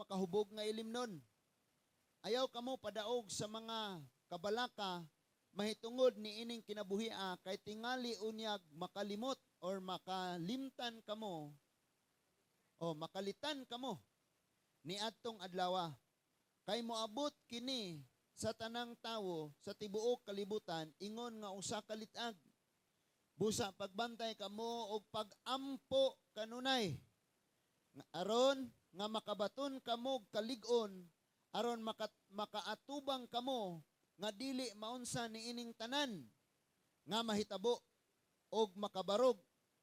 makahubog nga ilimnon. Ayaw kamo padaog sa mga kabalaka mahitungod ni ining kinabuhia, kay tingali unyag makalimot or makalimtan kamo o makalitan kamo ni adtong adlawa. Kay moabot kini sa tanang tawo sa tibuok kalibutan ingon nga usa ka lit-ag. Busa pagbantay kamo og pagampo kanunay aron nga makabaton kamo og kalig-on, aron makaatubang kamo nga dili maunsa niining tanan nga mahitabo og makabarog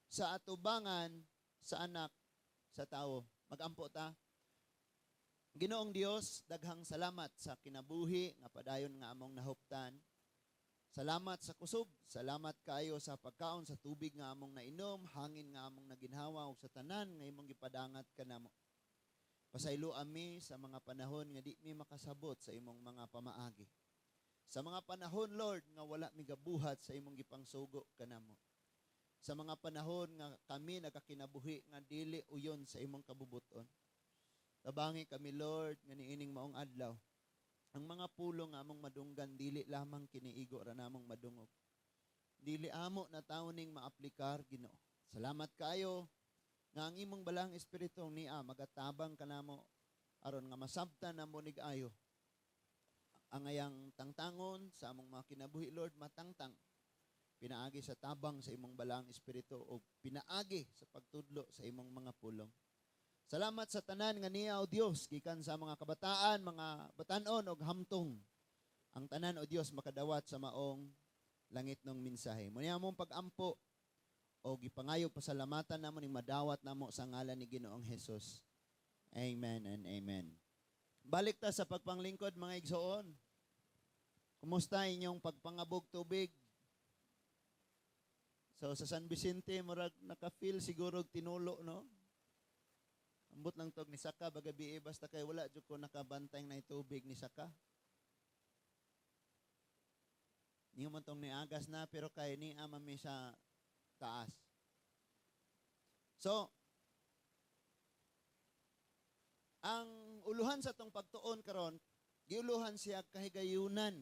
sa atubangan sa Anak sa Tawo. Magampo ta. Ginoong Dios, daghang salamat sa kinabuhi nga padayon nga among nahuptan. Salamat sa kusog, salamat kaayo sa pagkaon, sa tubig nga among nainom, hangin nga among naginhawa ug sa tanan nga imong gipadangat kanamo. Pasaylo ami sa mga panahon nga di mi makasabot sa imong mga pamaagi. Sa mga panahon, Lord, nga wala mi gabuhat sa imong gipangsugo kanamo. Sa mga panahon nga kami nagakinabuhi nga dili uyon sa imong kabubuton. Tabangi kami, Lord, nga niining maong adlaw. Ang mga pulong nga among madunggan, dili lamang kiniigo ra namong madungog. Dili amo na tawo ning maaplikar, Ginoo. Salamat kayo nga ang imong Balaang Espiritu niya magatabang kanamo aron nga masabtan namo nig ayo. Ang ayang tangtangon sa among mga kinabuhi, Lord, matangtang pinaagi sa tabang sa imong Balaang Espiritu o pinaagi sa pagtudlo sa imong mga pulong. Salamat sa tanan nga niya, o Dios, gikan sa mga kabataan, mga batanon og hamtong. Ang tanan, o Dios, makadawat sa maong langitnong mensahe. Mao ni among pag-ampo o gipangayo pasalamatan namo ning madawat namo sa ngalan ni Ginoong Hesus. Amen and amen. Balik ta sa pagpanglingkod, mga igsoon. Kumusta inyong pagpangabog tubig? So sa San Vicente, murag naka-feel siguro og tinulo, no? Ambot lang tog ni saka bagabi, eh, basta kay wala jud ko nakabantay na tubig ni saka. Niyo man tong niagas na, pero kay ni ama mi sa taas. So, ang uluhan sa tong pagtuon karon, giuluhan siya kahigayunan.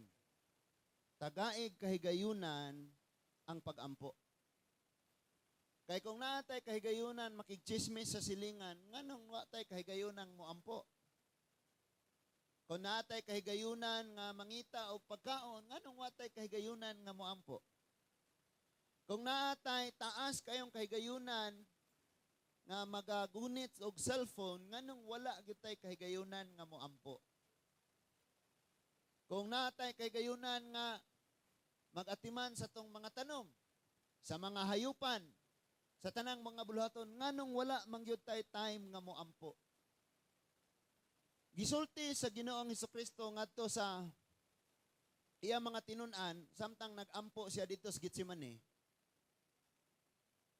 Tagaig kahigayunan ang pagampo. Kay kung naatay kahigayunan makigchismis sa silingan, nganong wa tay kahigayunan moampo? Kung naatay kahigayunan nga mangita og pagkaon, nganong wa tay kahigayunan nga moampo? Kung naatay taas kayong kahigayunan nga magagunit og cellphone, nganong wala gyud tay kahigayunan nga moampo? Kung naatay kahigayunan nga magatiman sa tong mga tanom, sa mga hayupan, sa tanang mga buluhaton, nganong wala man gyud tay time nga moampo? Gisulti sa Ginoong Hesukristo ngadto sa iya mga tinun-an samtang nagampo siya dito sa Getsemane.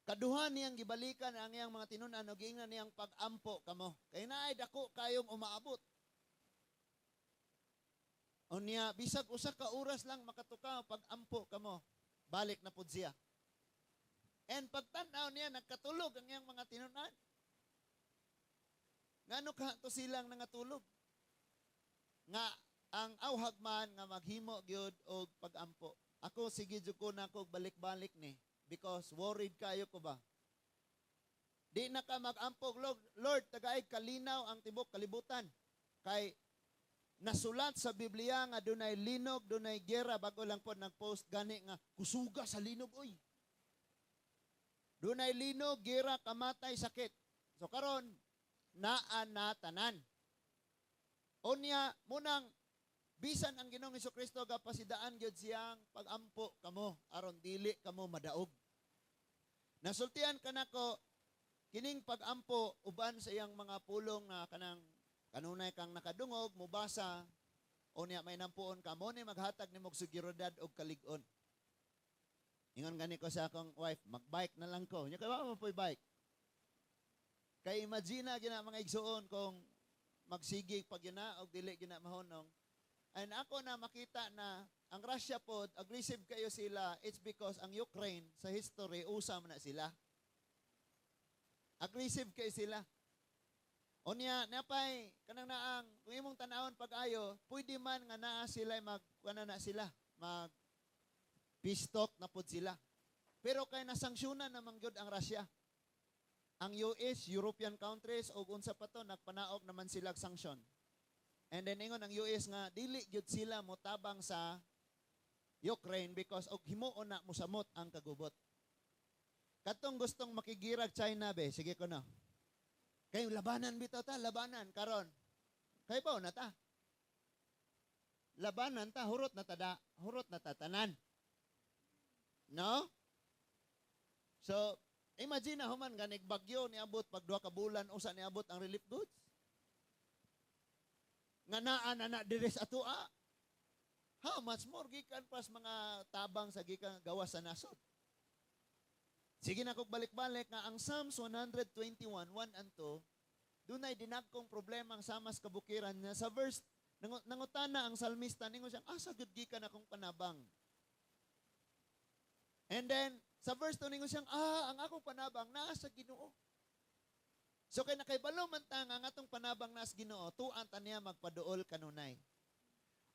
Kaduha niyang gibalikan ang iyang mga tinun-an ug giingnan niyang, "Pag-ampo kamo. Kay naay dako kayong umaabot." Unya bisag usa ka oras lang makatukaw, pag-ampo kamo. Balik na pud siya. And pagtan-aw niya, nagkatulog ang iyang mga tinun-an. Ngano ka to silang nangatulog? Nga ang awhag man nga maghimo gyud og pag-ampo. Ako, sige jud ko na ako balik-balik ni because worried kayo ko ba. Di na ka mag-ampo, "Lord, Lord, tagaig kalinaw ang tibok kalibutan." Kay nasulat sa Biblia nga dunay linog, dunay gera. Bago lang po nag-post gani nga kusuga sa linog oy. Dunay linog, gera, kamatay, sakit. So karon naa na tanan. Unya munang bisan ang Ginoong Kristo gapasidaan gyud siyang pagampo kamo aron dili kamo madaog. Nasultian kanako kining pagampo uban sa iyang mga pulong na kanang kanunay kang nakadungog, mubasa, unya may nampuon ka mo ni maghatag nimo og seguridad og kalig-on. Ingon gani ko sa akong wife, "Magbike na lang ko." Nya kay wa man po'y bike. Kay imagine na gina, mga igsuon, kung magsige pag gina og dili gina mahunong. And ako na makita na ang Russia pod aggressive kayo sila, it's because ang Ukraine sa history usa man na sila. Aggressive kayo sila. Unya, napay kanang naang kung imong tan-awon pag-ayo, pwede man nga naa sila mag kuan na sila, mag peace talk na pud sila. Pero kay nasanksyonan naman gyud ang Russia. Ang US, European countries ug unsa pa to, nagpanaog naman sila og sanction. And then ingon ang US nga dili gyud sila motabang sa Ukraine because og himuon na mosamot ang kagubot. Katong gustong makigirag China be, sige ko na. Kay labanan bitaw ta, labanan karon. Kay ba na ta? Labanan ta, hurot na tada, hurot na ta tanan. No? So, imagine na human ganig bagyo niabot pag 2 ka bulan, usa niabot ang relief goods. Nga naa na na diri sa atoa. How much more gikan pas mga tabang sa gikan gawas sa nasod. Sige na kog balik-balik nga ang Psalms 121, 1 and 2, dunay dinagkong problema ang samas kabukiran nga sa verse nangutana ang salmista, ningon siya, "Asa gud gikan akong panabang?" And then sa verse 2, ningon siyang, "Ah, ang akong panabang naa sa Ginoo." So kay nakaibalo man ta nga ang atong panabang naa sa Ginoo, tuan ta niya magpaduol kanunay.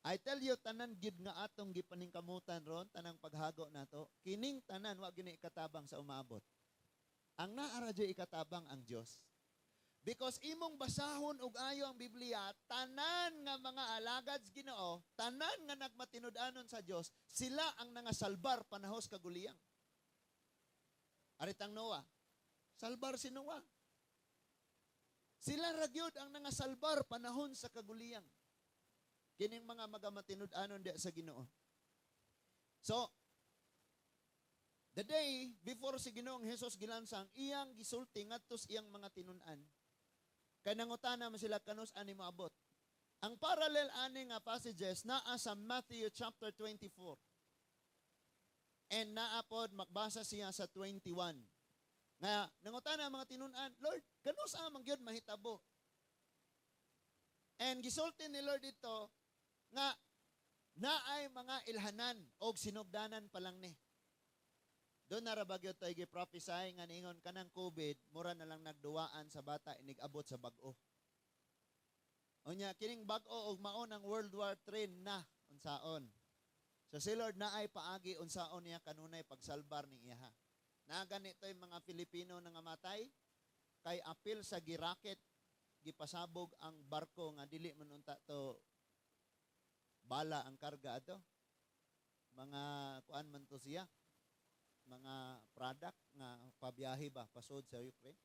I tell you, tanan gid nga atong gipaningkamutan ron, tanang paghago nato, kining tanan wa gini ikatabang sa umaabot. Ang naa ra dyo'y ikatabang ang Dios. Because imong basahon og ayo ang Biblia, tanan nga mga alagad sa Ginoo, tanan nga nagmatinud-anon sa Dios, sila ang nangasalbar panahos kaguliyang. Aritang Noah, salbar si Noah. Sila ra gyud ang nangasalbar panahon sa kaguliyang. Kining mga magamatinud-anon diya sa Ginoo. So, the day before si Ginoong Hesus gilansang, iyang gisulti ngadto sa iyang mga tinun-an. Kay nangutana man sila kanus ani moabot. Ang parallel ani nga passages naa sa Matthew chapter 24. And naa pod magbasa siya sa 21. Nga nangutana ang mga tinun-an, "Lord, kanus man gyud mahitabo?" And gisulti ni Lord dito nga naay mga ilhanan og sinugdanan pa lang ni. Doon na ra ba gyud tayo gi-prophesy nga niingon kanang COVID, mura na lang nagduwaan sa bata inig abot sa bag-o. Unya kining bag-o og mao ng World War III na unsaon. So si Lord naay paagi unsaon niya kanunay pagsalbar ning iyaha. Naa gani to'y mga Filipino nga matay kay apil sa giraket, gipasabog ang barko nga dili man unta to bala ang karga ato. Mga kuan man to siya, mga product nga pabiyahe ba pasod sa Ukraine.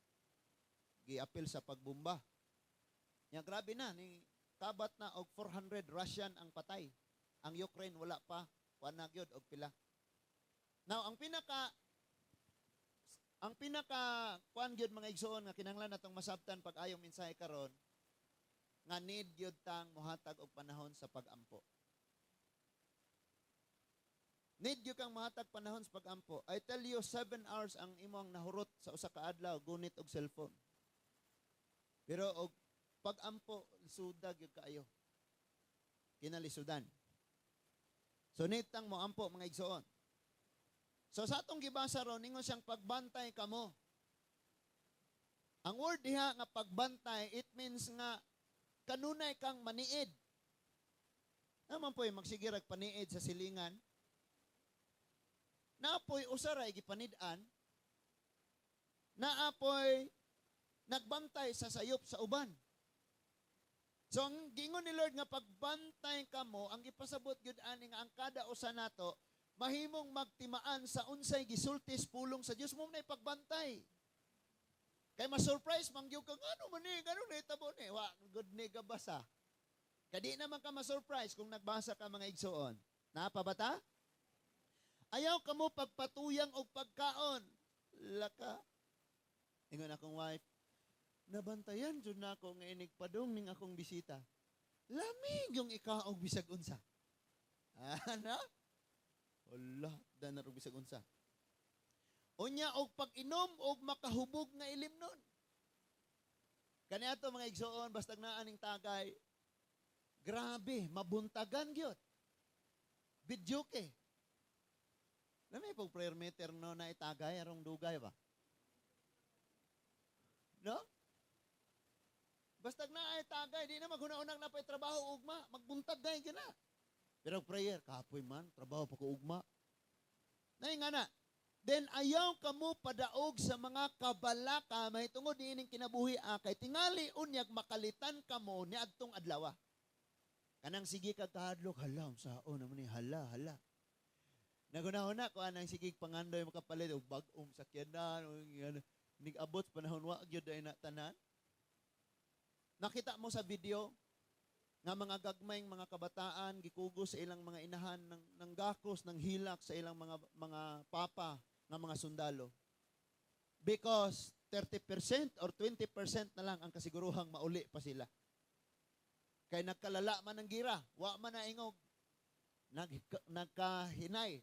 Giapil sa pagbomba. Nya grabe na ni kabat na og 400 Russian ang patay. Ang Ukraine wala pa kuan na gyud og pila. Now ang pinaka kuan gyud, mga igsoon, nga kinahanglan natong masabtan pag ayong mensahe karon nga need gyud tang mohatag og panahon sa pag-ampo. Need gyud kang mohatag panahon sa pag-ampo. I tell you, 7 hours ang imong nahurot sa usa ka adlaw gunit og cellphone. Pero og pag-ampo, lisuda gyud kaayo. Kinalisudan. So need tang moampo, mga igsoon. So sa atong gibasa ron, ningon siyang pagbantay kamo. Ang word diha nga pagbantay, it means nga kanunay kang maniid. Naman po'y magsigirag paniid sa silingan. Napoy usa ra gipanid-an. Naapoy nagbantay sa sayop sa uban. So ang gingon ni Lord nga pagbantay kamo, ang ipasabot gyud ani nga ang kada usa nato mahimong magtimaan sa unsay gisulti sa pulong sa Dios mo na ipagbantay. Kay ma-surprise man gyud ka, ngano man ni, ngano nahitabo ni, wa gud ni gabasa. Kadi naman ka ma-surprise kung nagbasa ka, mga igsoon. Naa pa ba ta? Ayaw kamo pagpatuyang og pagkaon. Laka. Ingon akong wife, "Nabantayan jud nako nga inig padung ning akong bisita. Lamig yung ikaog bisag unsa." Ana? Wala, dan na bisag unsa. Unya og pag-inom og makahubog nga ilimnon. Kaniadto, mga igsoon, bastag naa ning tagay, grabe, mabuntagan gyud. Videoke. Lami pag prayer meter no na itagay arong dugay ba? No? Basta na ay tagay, di na maghuna-unang na pa'y trabaho ugma, magbuntag gay na. Pero prayer, kapoy man, trabaho pa ko ugma. Nay nga na. Then ayaw kamo padaog sa mga kabalaka mahitungod niining kinabuhi kay tingali unyag makalitan kamo niadtong adlaw. Kanang sige kag kahadlok, hala, unsaon naman ni, hala, hala. Nagunahuna ko anang sige pangandoy makapalit og bag-ong sakyanan o ano, nig-abot sa panahon wa gyud ay na tanan. Nakita mo sa video nga mga gagmayng mga kabataan gikugos sa ilang mga inahan ng gakos ng hilak sa ilang mga papa nga mga sundalo. Because 30% or 20% na lang ang kasiguruhang mauli pa sila. Kay nagkalala man ang gira, wa man na ingog nagkahinay,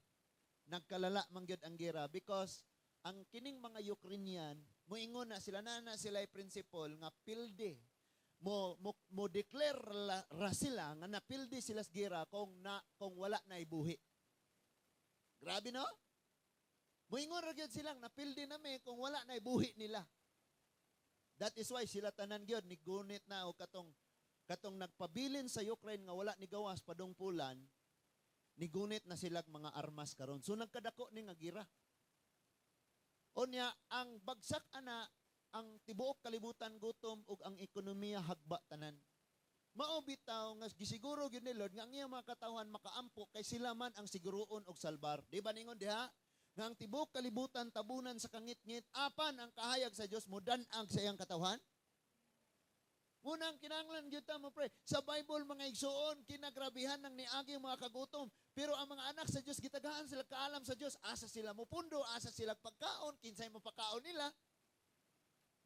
nagkalala man gyud ang gira because ang kining mga Ukrainian moingon na sila na na sila principle nga pilde mo declare ra sila nga napildi sila sa gira kung wala na ibuhi. Grabe, no? Moingon ra gyud silang napildi nami kung wala na ibuhi nila. That is why sila tanan gyud nigunit na o katong nagpabilin sa Ukraine nga wala ni gawas padung Poland, nigunit na sila mga armas karon. So nagkadako ni nga gira. Unya ang bagsak ana, ang tibuok kalibutan gutom ug ang ekonomiya hagba tanan. Mao bitaw nga gisiguro gyud ni Lord nga ang iyang mga katawhan makaampo kay sila man ang siguroon og salbar. Di ba ningon diha nga ang tibuok kalibutan tabunan sa kangitngit apan ang kahayag sa Dios modan-ag sa iyang katawhan? Munang kinahanglan gyud ta mo pray. Sa Bible, mga igsuon, kinagrabihan ng niagi mga kagutom. Pero ang mga anak sa Dios gitagaan sila kaalam sa Dios. Asa sila mupundo, asa sila pagkaon, kinsay mo pakaon nila.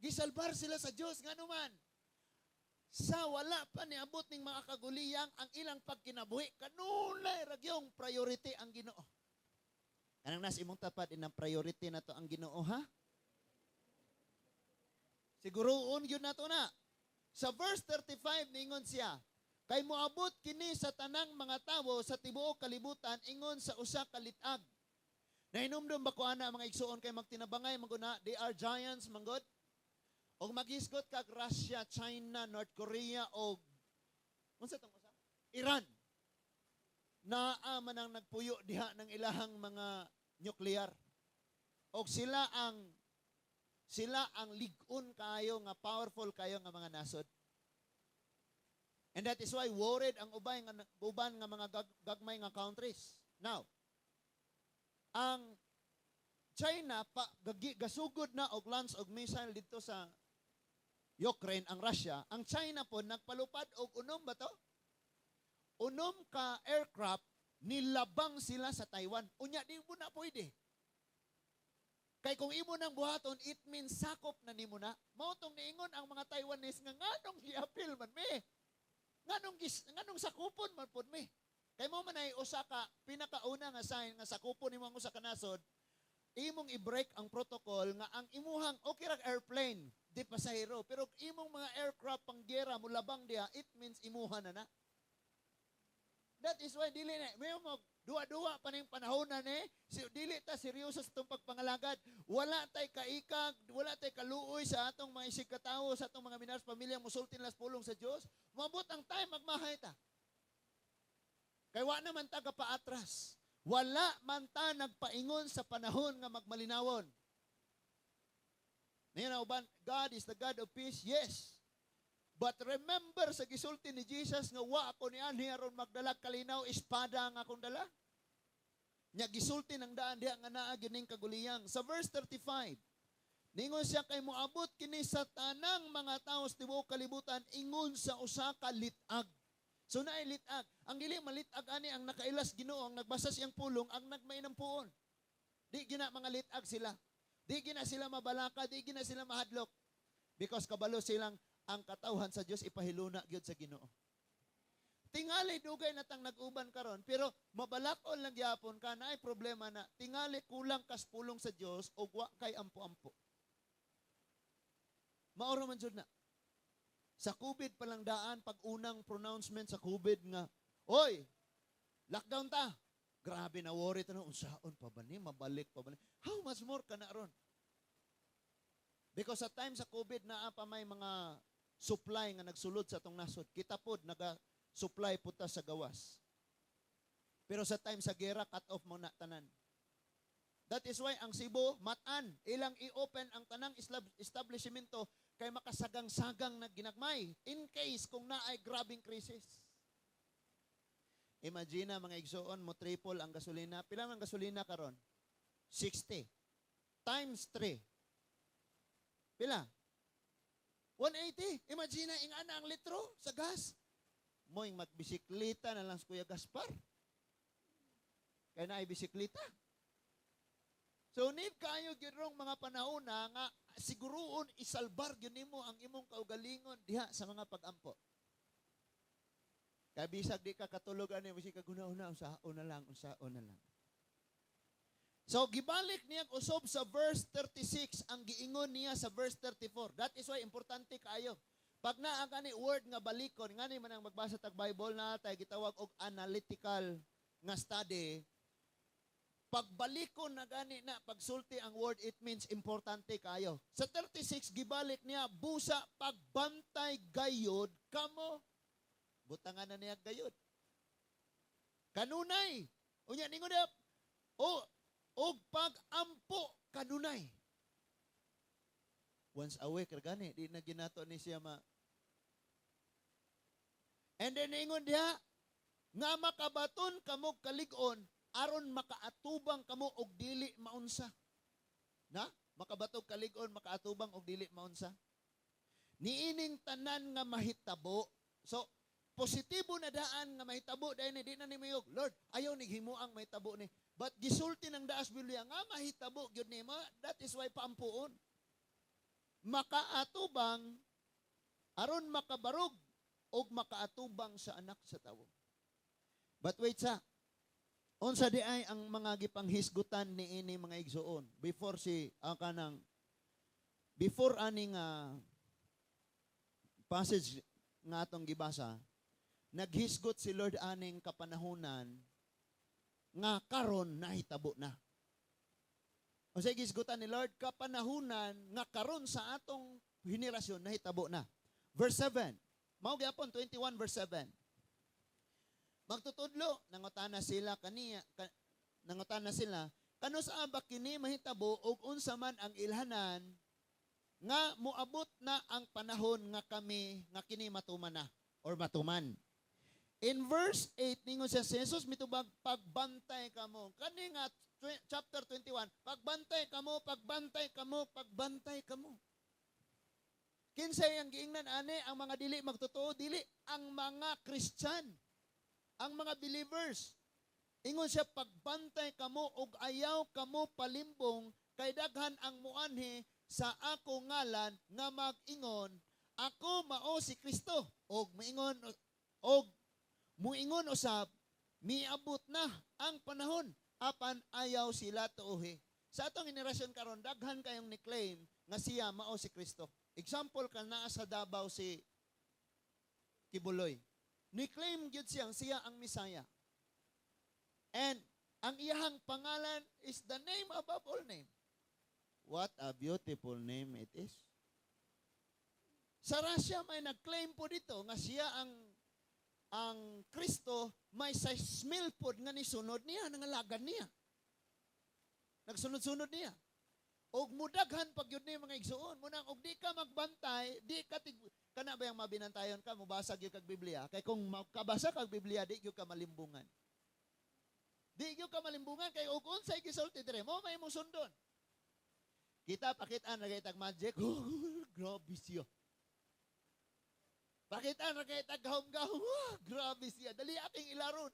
Gisalbar sila sa Dios ngano man. Sa wala pa niabot ning mga kaguliyang ang ilang pagkinabuhi, kanunay ra gyung priority ang Ginoo. Kanang nas imong tapat, inang priority na to ang Ginoo, ha? Siguroon gyud nato na. Sa verse 35 ningon siya, kay moabot kini sa tanang mga tawo sa tibuok kalibutan ingon sa usa ka lit-ag. Nahinumdum ba ko ana, mga igsuon, kay magtinabangay man guna, they are giants manggod? Og maghisgot kag Russia, China, North Korea og unsa tong usa? Iran. Naa man ang nagpuyo diha ng ilahang mga nuclear. Og sila ang lig-on kayo nga powerful kayo nga mga nasod. And that is why worried ang ubay nga uban nga mga gagmay nga countries. Now, ang China pa gasugod na og launch og missile dito sa Ukraine ang Russia. Ang China po nagpalupad og unom ba to? 6 ka aircraft, nilabang sila sa Taiwan. Unya di mo na pwede. Kay kung imo nang buhaton, it means sakop na nimo na. Mao tong niingon ang mga Taiwanese nga nganong giapil man mi? Nganong sakupon man pod mi? Kay mo man ay usa ka pinakauna nga sign nga sakupon nimo ang usa ka nasod, imong i-break ang protocol nga ang imuhang okay ra airplane di pasahero, pero imong mga aircraft panggera mulabang diha, it means imuha na na. That is why dili na may mo duwa-duwa pa ning panahon na ni si, dili ta seryoso sa atong pagpangalagad. Wala tay kaikag, wala tay kaluoy sa atong mga isig katawo, sa atong mga minahal sa pamilya, musulti nila sa pulong sa Dios. Moabot ang time magmahay ta. Kay wa naman ta paatras. Wala man ta nagpaingon sa panahon nga magmalinawon. Ngayon, uban, God is the God of peace, yes. But remember sa gisulti ni Jesus nga wa ako ni anhi aron magdalag kalinaw, espada ang akong dala. Nya gisulti ng daan diha nga naa gining kaguliyang. Sa verse 35, ningon siya kay moabot kini sa tanang mga tawo sa tibuok kalibutan ingon sa usa ka lit-ag. So naay lit-ag. Ang dili malit-ag ani ang nakailas Ginoo, ang nagbasa siyang pulong, ang nagmainampuon. Di gina mga lit-ag sila. Di gina sila mabalaka, di gina sila mahadlok. Because kabalo silang ang katawhan sa Dios ipahiluna gyud sa Ginoo. Tingali dugay na tang nag-uban karon, pero mabalakon lang gyapon ka naay problema na tingali kulang kas pulong sa Dios og wa kay ampo-ampo. Maoro man jud na. Sa COVID pa lang daan, pag unang pronouncement sa COVID nga, "Oy, lockdown ta." Grabe na worry ta na, unsaon pa ba ni, mabalik pa ba ni? How much more ka na ron? Because sa time sa COVID, naa pa may mga supply nga nagsulod sa atong nasod. Kita pod naga supply pud ta sa gawas. Pero sa time sa gera, cut off mo na tanan. That is why ang Cebu, matan, ilang i-open ang tanang establishmento kay makasagang-sagang na ginagmay in case kung naay grabing crisis. Imagine, mga igsoon, mo triple ang gasolina. Pila man gasolina karon? 60 times 3. Pila? 180. Imagine, ingana ang litro sa gas. Moing magbisikleta na lang si Kuya Gaspar. Kaya naay bisikleta. So need kayo gyud rong mga panahon na nga siguroon isalbar gyud nimo ang imong kaugalingon diha sa mga pag-ampo. Kay bisag di ka katulog ani, bisag ka guna-una, unsaon na lang, unsaon na lang. So gibalik niya usob sa verse 36 ang giingon niya sa verse 34. That is why importante kaayo. Pag naa gani word nga balikon, ngani man ang magbasa tag Bible na tay gitawag og analytical nga study. Pagbalikon na gani na pagsulti ang word, it means importante kayo. Sa 36, gibalik niya, "Busa pagbantay gayod kamo." Butangan na niya gayod. Kanunay. Unya ningon niya, o og pagampo kanunay. Once a week ra gani, di na ginato ni siya ma. And then ningon diha nga makabaton kamo kalig-on aron makaatubang kamo og dili maunsa. Na? Makabatog kalig-on, makaatubang og dili maunsa. Niining tanan nga mahitabo. So, positibo na daan nga mahitabo dahil di na ni mayog. "Lord, ayaw ni himuang mahitabo ni." But gisulti ng daas Biblia nga mahitabo gyud nimo. That is why paampuon. Makaatubang aron makabarog og makaatubang sa Anak sa Tawo. But wait sa, unsa di ay ang mga gipanghisgutan ni ini, mga igsuon, before si ang kanang before aning passage nga atong gibasa? Naghisgot si Lord aning kapanahunan nga karon nahitabo na. Unsay gisgutan ni Lord kapanahunan nga karon sa atong henerasyon nahitabo na? Verse 7. Mao gyapon 21 verse 7. Magtutudlo, nangutana sila kaniya, nangutana sila, "Kanus-a ba kini mahitabo ug unsa man ang ilhanan nga moabot na ang panahon nga kami nga kini matuman na or matuman?" In verse 8, ningon siya si Jesus mitubag, "Pagbantay kamo." Kani nga chapter 21, pagbantay kamo, pagbantay kamo, pagbantay kamo. Kinsay ang giingnan ani? Ang mga dili magtotoo? Dili, ang mga Christian. Ang mga believers. Ingon siya, "Pagbantay kamo ug ayaw kamo palimbong kay daghan ang muanhi sa ako ngalan nga mag-ingon, 'Ako mao si Kristo,' og moingon og muingon usab, 'Miabot na ang panahon,' apan ayaw sila tuohi." Sa atong henerasyon karon, daghan kayong ni-claim nga siya mao si Kristo. Example, kan naa sa Davao si Quiboloy. Ni-claim gyud siyang siya ang Messiah. And ang iyahang pangalan is the name above all name. What a beautiful name it is. Sa Russia, may nag-claim po dito nga siya ang Kristo, may sa mil pod nga nisunod niya, nangalagan niya. Nagsunod-sunod niya. Og mudaghan pag yun ni, mga igsuon. Munang og di ka magbantay, di ka tig kana ba yung mabinantayon ka, mubasa gyud kag Biblia. Kay kung makabasa kag Biblia, di gyud ka malimbungan. Di gyud ka malimbungan kay og unsay gisulti dire, mo may mong sundon. Kita pakitaan ra kay tag magic. Grabe siya. Pakitaan ra kay tag gahom-gahom. Grabe siya. Dali aking ilaron.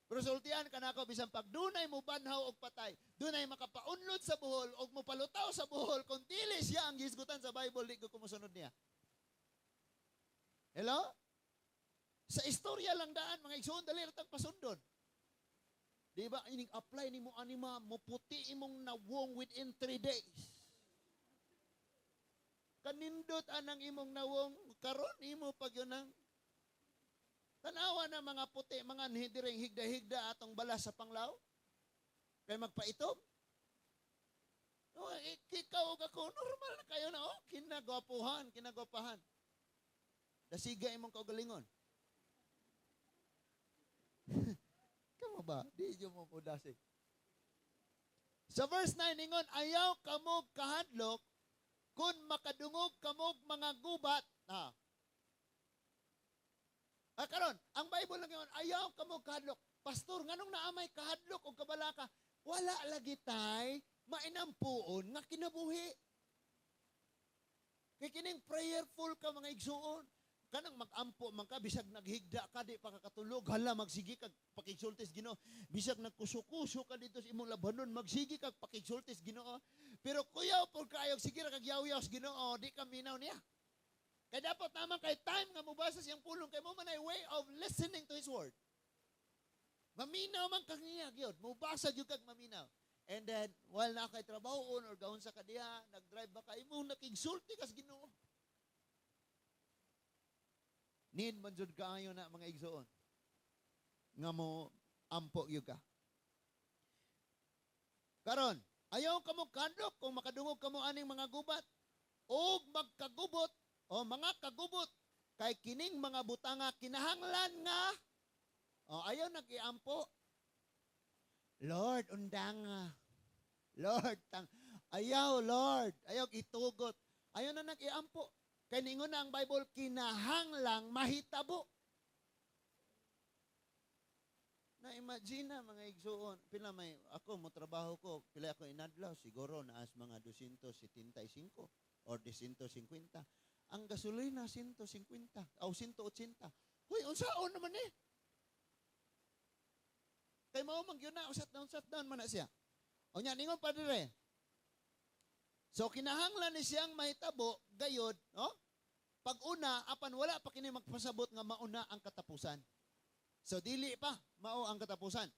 Pero sultian ka nako, bisan pag dunay mo banhaw og patay, dunay makapaunlod sa buhol og mopalutaw sa buhol, kung dili siya ang gisgutan sa Bible, di ko kumusunod niya. Hello? Sa istorya lang daan, mga igsoon, dali ra tag pasundon. Di ba, ining apply nimo anima, moputi imong nawong within 3 days. Kanindot anang imong nawong karon imo pag yun ang tanawa na mga puti, mga hidiring higda-higda atong balas sa panglaw. Kay magpaitom. Oh, ikaw ug ako, normal na kayo na, oh, kinagwapuhan, kinagwapahan. Dasiga imong kaugalingon. Kamo ba? Di jud mo mudasig. Sa verse 9 ingon, "Ayaw kamo kahadlok kung makadungog kamog mga gubat." Ah. Ah, karon, ang Bible lang ingon, "Ayaw kamo kahadlok." Pastor, nganong naa may kahadlok o kabalaka? Wala lagi tay mainampuon nga kinabuhi. Kay kining prayerful ka, mga igsuon. Kanang mag-ampo man ka, bisag naghigda ka, di pa ka katulog, hala, magsige kag pakigsultis Ginoo. Bisag nagkuso-kuso ka dito sa imong labanon, magsige kag pakigsultis Ginoo. Pero kuyaw pod kaayo, sige ra kag yaw-yaw sa Ginoo, di ka minaw niya. Kay dapat naman kay time nga mobasa siyang pulong kay mao man ay way of listening to His word. Maminaw man kang niya gyud, mobasa gyud kag maminaw. And then while na kay trabaho or gaon sa kadiha, nag-drive ba ka, imong nakigsulti kas Ginoo. Need man jud kaayo na, mga igsoon, nga mo ampo gyud ka. Karon, ayaw kamo kahadlok kung makadungog kamo aning mga gubat og magkagubot o mga kagubot kay kining mga butanga kinahanglan nga. O ayaw nag-iampo. "Lord, undanga. Lord, tang ayaw Lord, ayaw itugot." Ayaw na nag-iampo. Kay ningon na ang Bible, kinahanglang mahitabo. Na imagine na, mga igsuon, pila may ako mo trabaho ko, pila ako inadlaw, siguro naas mga 275 or 250. Ang gasolina 150 o 180. Huy, unsaon naman eh? Kay mao man gyud na shutdown shutdown man na siya. O nya ningon pa dire. So kinahanglan ni siyang mahitabo gayod, no? Pag una, apan wala pa kini magpasabot nga mauna ang katapusan. So dili pa mao ang katapusan.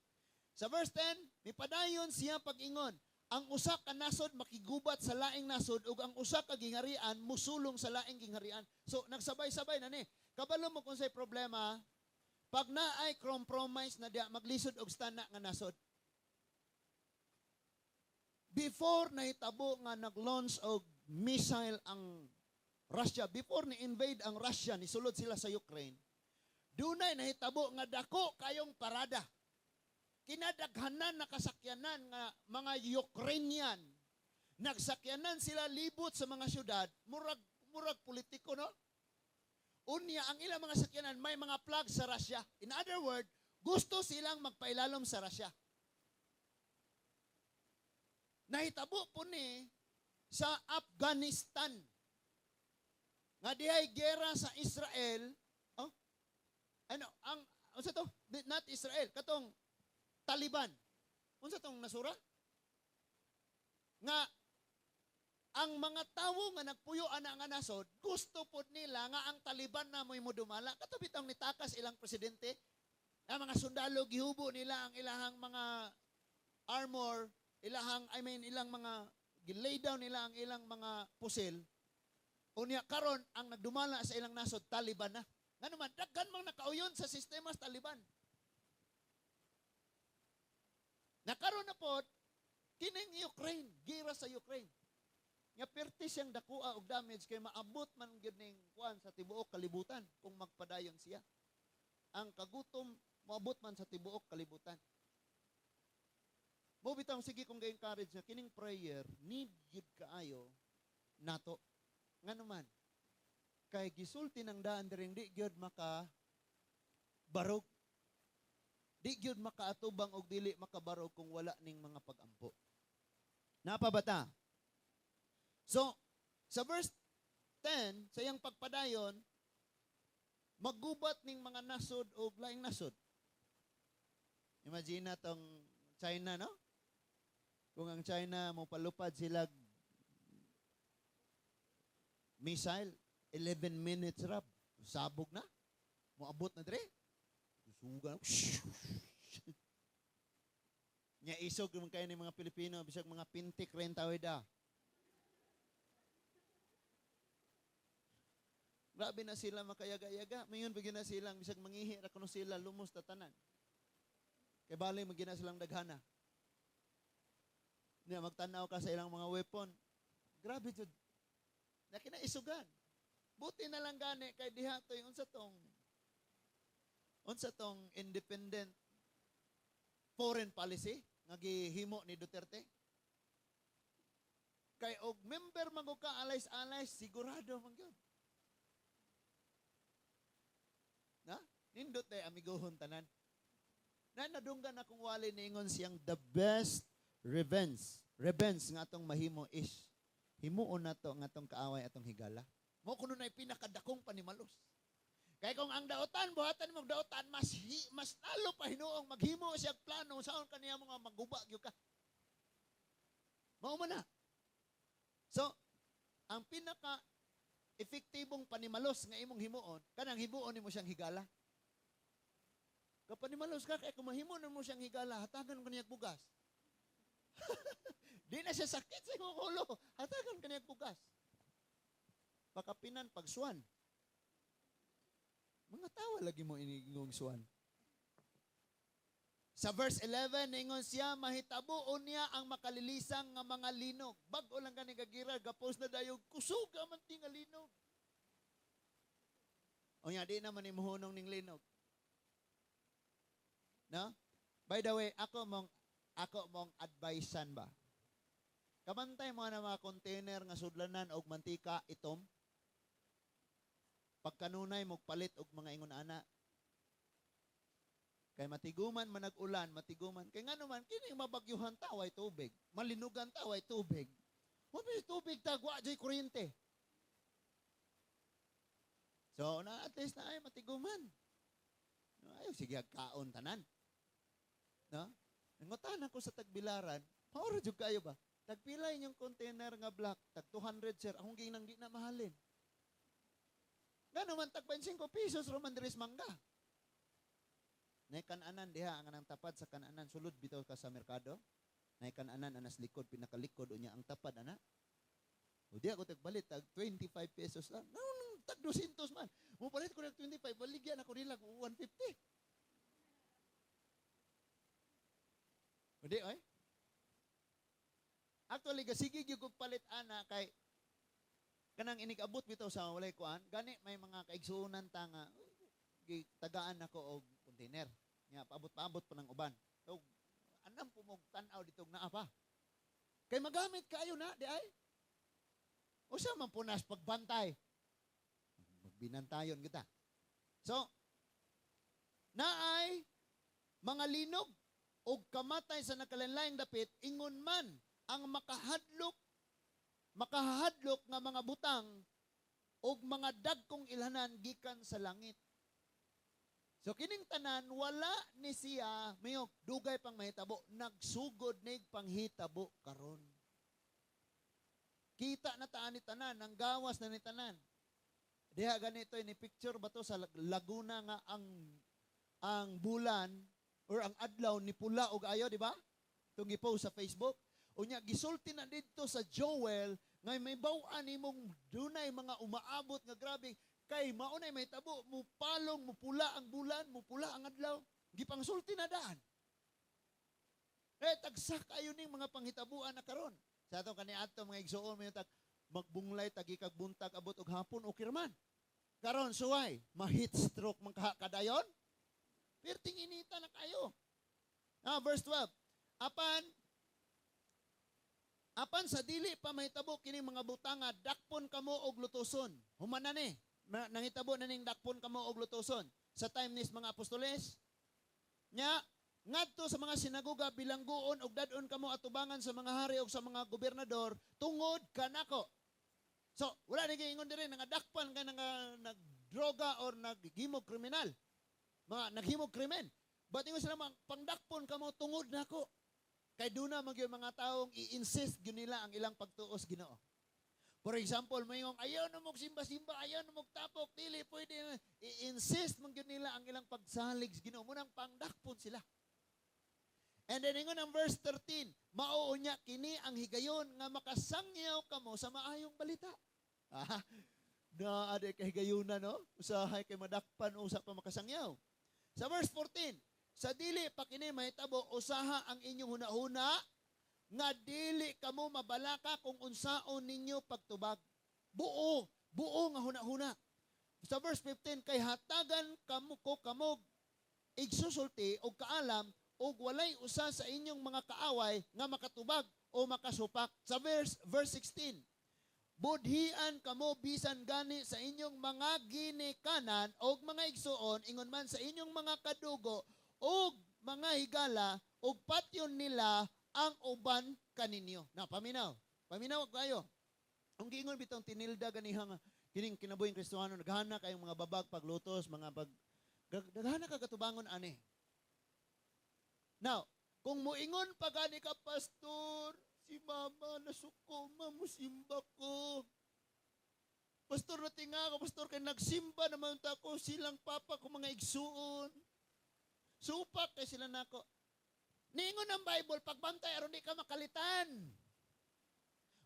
Sa verse 10, mipadayon siya pag-ingon, "Ang usa ka nasod makigubat sa laing nasod ug ang usa ka gingharian musulong sa laing gingharian." So nagsabay-sabay na ni. Kabalo mo kung say problema, pag naay compromise na diya, maglisod og stana nga nasod. Before nahitabo nga nag-launch og missile ang Russia, before ni invade ang Russia, nisulod sila sa Ukraine, dunay nahitabo nga dako kayong parada. Kinadaghanan na kasakyanan nga mga Ukrainian. Nagsakyanan sila libot sa mga syudad, murag murag politiko, no? Unya ang ilang mga sakyanan may mga flag sa Russia. In other word, gusto silang magpailalom sa Russia. Nahitabo po ni sa Afghanistan. Nga dihay gera sa Israel, oh, ano, ang, unsa to? Not Israel, katong Taliban. Unsa tong nasura? Nga ang mga tawo nga nagpuyo ana nga nasod, gusto pod nila nga ang Taliban na mo'y modumala. Kato bitong nitakas ilang presidente, ang mga sundalo gihubo nila ang ilahang mga armor, ilahang, I mean, ilang mga gilay down nila ang ilang mga pusil. Unya karon ang nagdumala sa ilang nasod, Taliban na. Ngano man daghan mang nakauyon sa sistema sa Taliban. Nakaron na pod kining Ukraine, gira sa Ukraine. Nga perti siyang dakua og damage kay maabot man gyud ning kuan sa tibuok kalibutan kung magpadayon siya. Ang kagutom moabot man sa tibuok kalibutan. Mo bitang sige kong ga-encourage nga kining prayer need gyud kaayo nato. Ngano man kay gisulti ng daan diring di gyud maka barog. Di gyud makaatubang og dili makabarog kung wala ning mga pagampo. Napabata. So, sa verse 10, sa iyang pagpadayon, maggubat ning mga nasod og laing nasod. Imagine na tong China, no? Kung ang China mo palupad sila missile, 11 minutes rap, sabog na. Moabot na dire. Suga. Nya isog man kayo ni mga Pilipino, bisag mga pintik rin tawid ah. Grabe na sila makayaga-yaga. Mayon bigyan na silang bisag mangihi ra kuno sila lumos ta tanan. Kay bali magina silang daghana. Nya magtan-aw ka sa ilang mga weapon. Grabe jud. Na kinaisugan. Buti na lang gani kay diha to'y unsa tong independent foreign policy nga gihimo ni Duterte. Kay og member man ka allies-allies, sigurado man gyud. Na? Nindot ay amigohon tanan. Na nadunggan akong wali, niingon siyang the best revenge nga atong mahimo is himuon nato nga atong kaaway atong higala. Mao kuno na pinakadakong panimalos. Kay kung ang daotan, buhatan mo daotan, mas lalo pa hinuong maghimo siya plano saon kaniya mga maguba gyud ka. Mao man na. So, ang pinaka epektibong panimalos nga imong himuon, kanang himuon nimo siyang higala. Kapanimalos ka kay kung mahimo nimo siyang higala, hatagan ka niya bugas. Di na siya sakit sa imong ulo, hatagan ka niya bugas. Pakapinan pagsuan. Mga tawa lagi mo inigong suan. Sa verse 11, ningon siya, mahitabo unya ang makalilisang nga mga linog. Bag-o lang gani gagira, gapost na dayo, kusuga man ti nga linog. Unya, di naman ni muhunong ning linog. No? By the way, ako mong advicean ba? Kabantay mo na mga container nga sudlanan og mantika itom. Pagkanunay mo palit og mga ingon ana. Kay matiguman man nag-ulan, matiguman. Kay ngano man kini mabagyuhan ta way tubig, malinugan ta way tubig. Wa pa tubig ta, wa jay kuryente. So na at least na ay matiguman. No, ayaw sige kaon tanan. No? Nangutan ako sa tagbilaran, maura jud kayo ba? Tagpila inyong container nga black? Tag 200, sir. Akong ginang di na mahalin. Ngano man tag 25 pesos roman diri sa mangga. Nay kananan diha ang anang tapad sa kananan, sulod bitaw ka sa merkado. Nay kananan anas likod, pinakalikod, unya ang tapad ana. O di ako tagbalit tag 25 pesos lang. No, no, tag 200 man. Mo palit ko nag 25, baligyan ako nila 150. O di oy. Actually gasige gyud kog palit ana kay kanang inig-abot bitaw sa walay kuan, gani may mga kaigsuonan ta nga tagaan nako og container. Nya paabot-paabot pa ng uban. So anam po mo tan-aw dito naa pa. Kay magamit kaayo na di ay. Usa man punas pagbantay. Magbinantayon kita. So naay mga linog og kamatay sa nakalanlaing dapit, ingon man ang makahadlok nga mga butang og mga dagkong ilhanan gikan sa langit. So kining tanan wala ni siya mayog dugay pang mahitabo, nagsugod nig panghitabo karon. Kita na taan ni tanan, ang gawas na ni tanan. Diha ganito ni picture ba to sa Laguna nga ang bulan or ang adlaw ni pula og ayo, di ba? Itong gipost sa Facebook. Unya gisulti na didto sa Joel nga may baw-an nimong dunay mga umaabot nga grabe kay maunay may tabo, mupalong, mupula ang bulan, mupula ang adlaw. Gipangsulti na daan. Eh tagsak kayo ning mga panghitabuan na karon. Sa atong kaniadto mga igsuon may tag magbunglay tagi kag buntag abot og hapon, okay ra man. Karon suway, ma-heat stroke man kadayon. Perting inita na kayo. Verse 12. Apan sa dili pa mahitabo kining mga butanga, dakpon kamo og lutuson. Human na ni. Nangitabo na ning dakpon kamo og lutuson. Sa time nis mga apostoles, nya ngadto sa mga sinagoga bilangguon og dad-on kamo atubangan sa mga hari og sa mga gobernador tungod kanako. So, wala ni giingon diri nga dakpan ka nga nagdroga or naghimog kriminal. Mga naghimog krimen. But ingon sila mga pangdakpon kamo tungod nako. Kay duna man gyud mga taong i-insist gyud nila ang ilang pagtuos Ginoo. For example, mayong ayaw na mog simba-simba, ayaw na mog tapok, dili pwede na. I-insist man gyud nila ang ilang pagsalig sa Ginoo. Munang pangdakpon sila. And then ingon ang verse 13, mao unya kini ang higayon nga makasangyaw kamo sa maayong balita. Na ade kay higayuna, no? Usahay kay madakpan usa pa makasangyaw. Sa verse 14, sa dili pa kini mahitabo, usaha ang inyong hunahuna nga dili kamo mabalaka kung unsaon ninyo pagtubag. Buo Buo nga huna-huna. Sa verse 15, kay hatagan kamo ko kamog igsusulti og kaalam og walay usa sa inyong mga kaaway nga makatubag o makasupak. Sa verse 16, budhian kamo bisan gani sa inyong mga ginikanan og mga igsuon, ingon man sa inyong mga kadugo og mga higala, og patyon nila ang uban kaninyo. Na paminaw. Paminaw kayo. Ang giingon bitong tinilda ganiha nga kining kinabuhing Kristohano, naghana kayong mga babag paglutos, mga pag daghana ka katubangon ani. Now, kung muingon pa gani ka, "Pastor, si mama nasuko, mamusimba ko. Pastor, natinga ko, pastor, kay nagsimba naman ta ko, silang papa ko, mga igsuon. Supak kay sila nako." Niingon ang Bible, pagbantay aron di ka makalitan.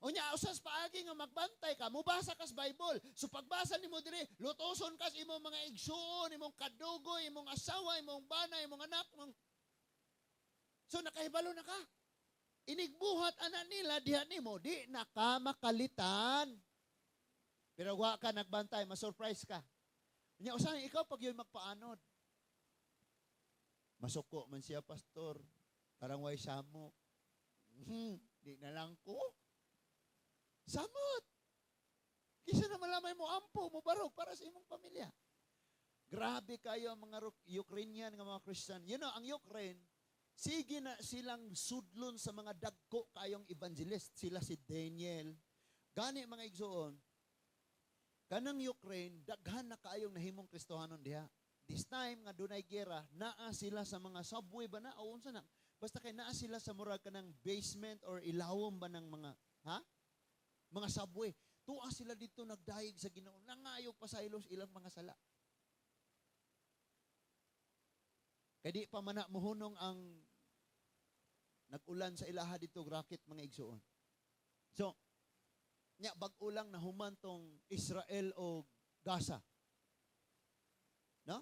Unya, usas paagi nga magbantay ka, mubasa kas Bible. So pagbasa nimo diri, lutoson kas imong mga igsuon, imong kadugo, imong asawa, imong bana, imong anak, imong. So nakahibalo na ka. Inigbuhat ana nila diha nimo, di na ka makalitan. Pero wa ka nagbantay, ma-surprise ka. Unya, usahay ikaw pag yun magpaanod. "Masuko man siya, pastor. Parang way samok." Di na lang ko. Samot. Kisa na malamay mo ampo, mo barog para sa imong pamilya. Grabe kayo ang mga Ukrainian nga mga Christian. Ang Ukraine, sige na silang sudlon sa mga dagko kayong evangelist. Sila si Daniel. Gani, mga igsuon, kanang Ukraine, daghan na kaayong nahimong Kristohanon diha. This time nga dunay gera, naa sila sa mga subway ba na o unsa na. Basta kay naa sila sa murag kanang basement or ilawom ba ng mga, ha? Mga subway. Tuwa sila dito nagdayeg sa Ginoo. Nangayo pasaylo sa ilang mga sala. Kay di pa man na muhunong ang nag-ulan sa ilaha dito, racket, mga igsuon. So, nya bag-o lang nahuman tong Israel o Gaza. No?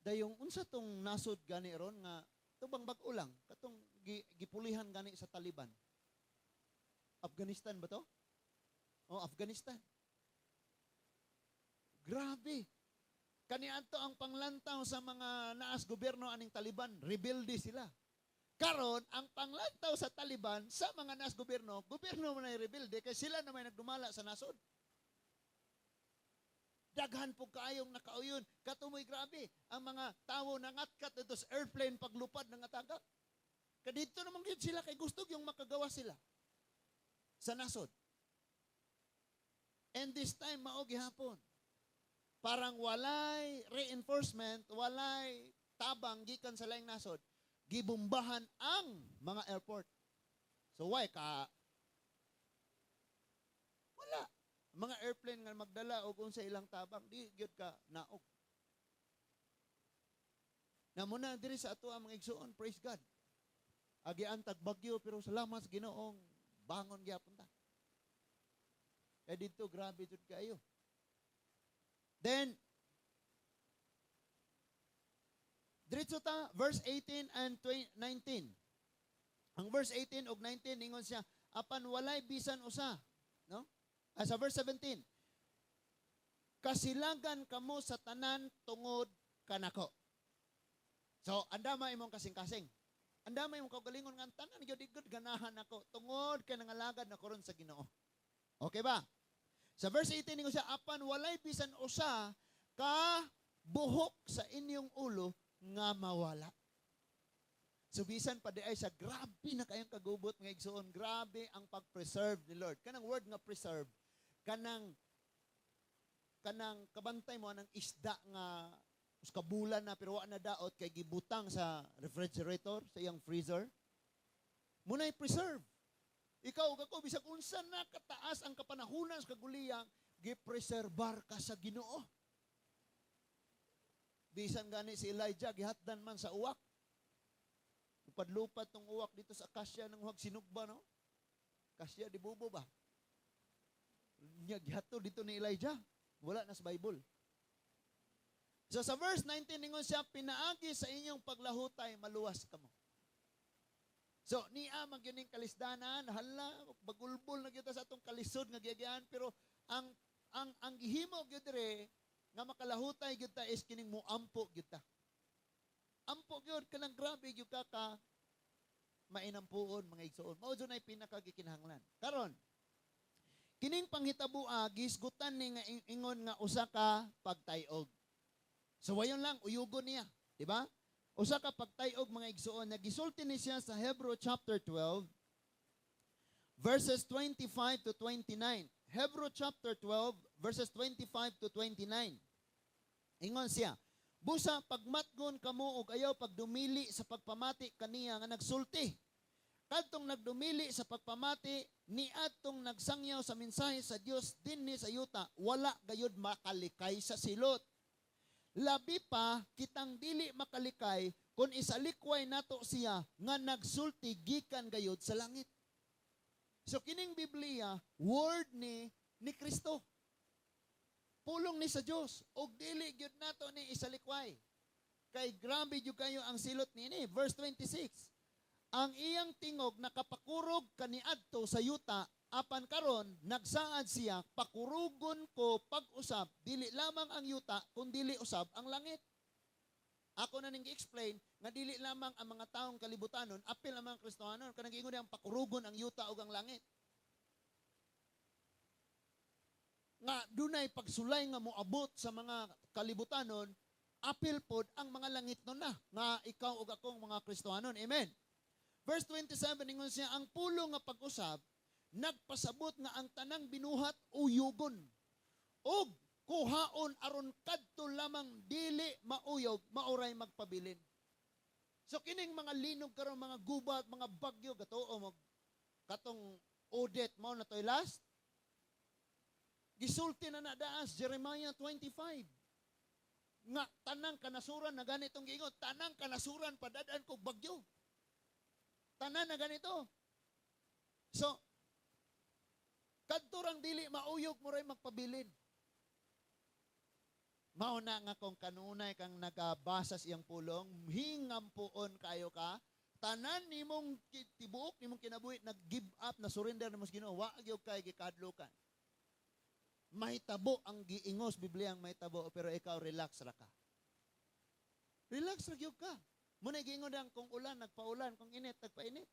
Dayong unsa tong nasod gani ron nga tubang bag-o lang katong gipulihan gani sa Taliban. Afghanistan ba to? Oh, Afghanistan. Grabe. Kaniadto ang panglantaw sa mga naas gobyerno aning Taliban, rebelde sila. Karon ang panglantaw sa Taliban sa mga naas gobyerno, gobyerno man ay rebelde kay sila na may nagdumala sa nasod. Daghan po kaayong nakauyon. Katumoy grabe. Ang mga tawo nangatkat dito sa airplane paglupad ng atagak. Kadito naman gyud sila kay gusto yung makagawa sila sa nasod. And this time, mao gihapon. Parang walay reinforcement, walay tabang gikan sa laing nasod, gibombahan ang mga airport. So why ka wala mga airplane nga magdala og unsa ilang tabang, di gyud ka naog. Na muna diri sa ato ang mga igsuon, praise God. Agian tag bagyo pero salamat sa Ginoong bangon gyapon ta. Kay dito grabe jud kayo. Then diretso ta verse 18 and 19. Ang verse 18 ug 19, ingon siya, apan walay bisan usa, no? Sa verse 17. Kasilagan kamo sa tanan tungod kanako. So, andama imong kasing-kasing. Andama imong kaugalingon nga ang tanan gyud igod ganahan nako tungod kay nangalagad na ko ron sa Ginoo. Okay ba? Sa verse 18, ingon siya, apan walay bisan usa ka buhok sa inyong ulo nga mawala. So bisan pa di ay sa grabe na kayong kagubot, mga igsuon, grabe ang pag-preserve ni Lord. Kanang word nga preserve, kanang kabantay mo anang isda nga us ka bulan na pero wa na daot kay gibutang sa refrigerator, sa iyang freezer. Muna'y preserve. Ikaw ug ako, bisag unsa na kataas ang kapanahunan sa kaguliyang, gipreserbar ka sa Ginoo. Bisan gani si Elijah gihatdan man sa uwak. Upadlupat tong uwak dito sa akasya ng huwag sinugba, no? Kasya di bubo ba? Nya gihatod dito ni Elijah. Wala na sa Bible. So sa verse 19, ingon siya, pinaagi sa inyong paglahutay maluwas kamo. So niya man gyud ning kalisdanan, hala, bagulbol na gyud ta sa atong kalisod nga giagian, pero ang Ang gihimo gyud dire nga makalahutay gyud ta is kining muampo gyud ta. Ampo gyud kanang grabe gyud ka ka mainampuon, mga igsoon. Mao jud nay pinakagikinahanglan. Karon, kining panghitaboa gihisgutan ni nga ingon nga usa ka pagtayog. So wayon lang uyugon niya, di ba? Usa ka pagtayog, mga igsoon, nga gisulti ni siya sa Hebrew chapter 12 verses 25 to 29. Hebrew chapter 12 verses 25 to 29. Ingon siya, "Busa pagmatgon kamo og ayaw pagdumili sa pagpamati kaniya nga nagsulti. Kadtong nagdumili sa pagpamati niadtong nagsangyaw sa mensahe sa Dios dinhi sa yuta, wala gayud makalikay sa silot. Labi pa kitang dili makalikay kung isalikway nato siya nga nagsulti gikan gayud sa langit." So kining Biblia, word ni Kristo. Pulong ni sa Dios og dili gyud nato ni isalikway. Kay grabe gyud kayo ang silot niini. Verse 26. "Ang iyang tingog nakapakurog kaniadto sa yuta, apan karon nagsaad siya, 'Pakurugon ko pag-usab dili lamang ang yuta kun dili usab ang langit.'" Ako na ning gi-explain nga dili lamang ang mga taong kalibutanon, apil ang mga Kristohanon, kanang giingon niyang pakurugon ang yuta ug ang langit. Nga dunay pagsulay nga moabot sa mga kalibutanon, apil pod ang mga langit nun na, nga ikaw ug akong mga Kristohanon. Amen. Verse 27, ingon siya, "Ang pulong nga pag-usab nagpasabot nga ang tanang binuhat uyugon ug kuhaon aron kadto lamang dili mauyog maoray magpabilin." So kining mga linog karon, mga gubat, mga bagyo, gatuo mo katong Odette, mao na to'y last. Gisulti na na daas Jeremiah 25 nga tanang kanasuran na ganitong giingon, tanang kanasuran padadaan kog bagyo. Tanan na ganito. So kadto rang dili mauyog mo magpabilin. Mao na nga kung kanunay kang nagabasa sa iyang pulong, hingampuon kayo ka, tanan nimong tibuok nimong kinabuhi nag-give up, na surrender nimo sa Ginoo, wa gyud kay gikadlukan. Mahitabo ang giingos Biblia ang mahitabo, pero ikaw relax ra ka. Relax ra gyud ka. Muna giingon ang kung ulan nagpaulan, kung init nagpainit.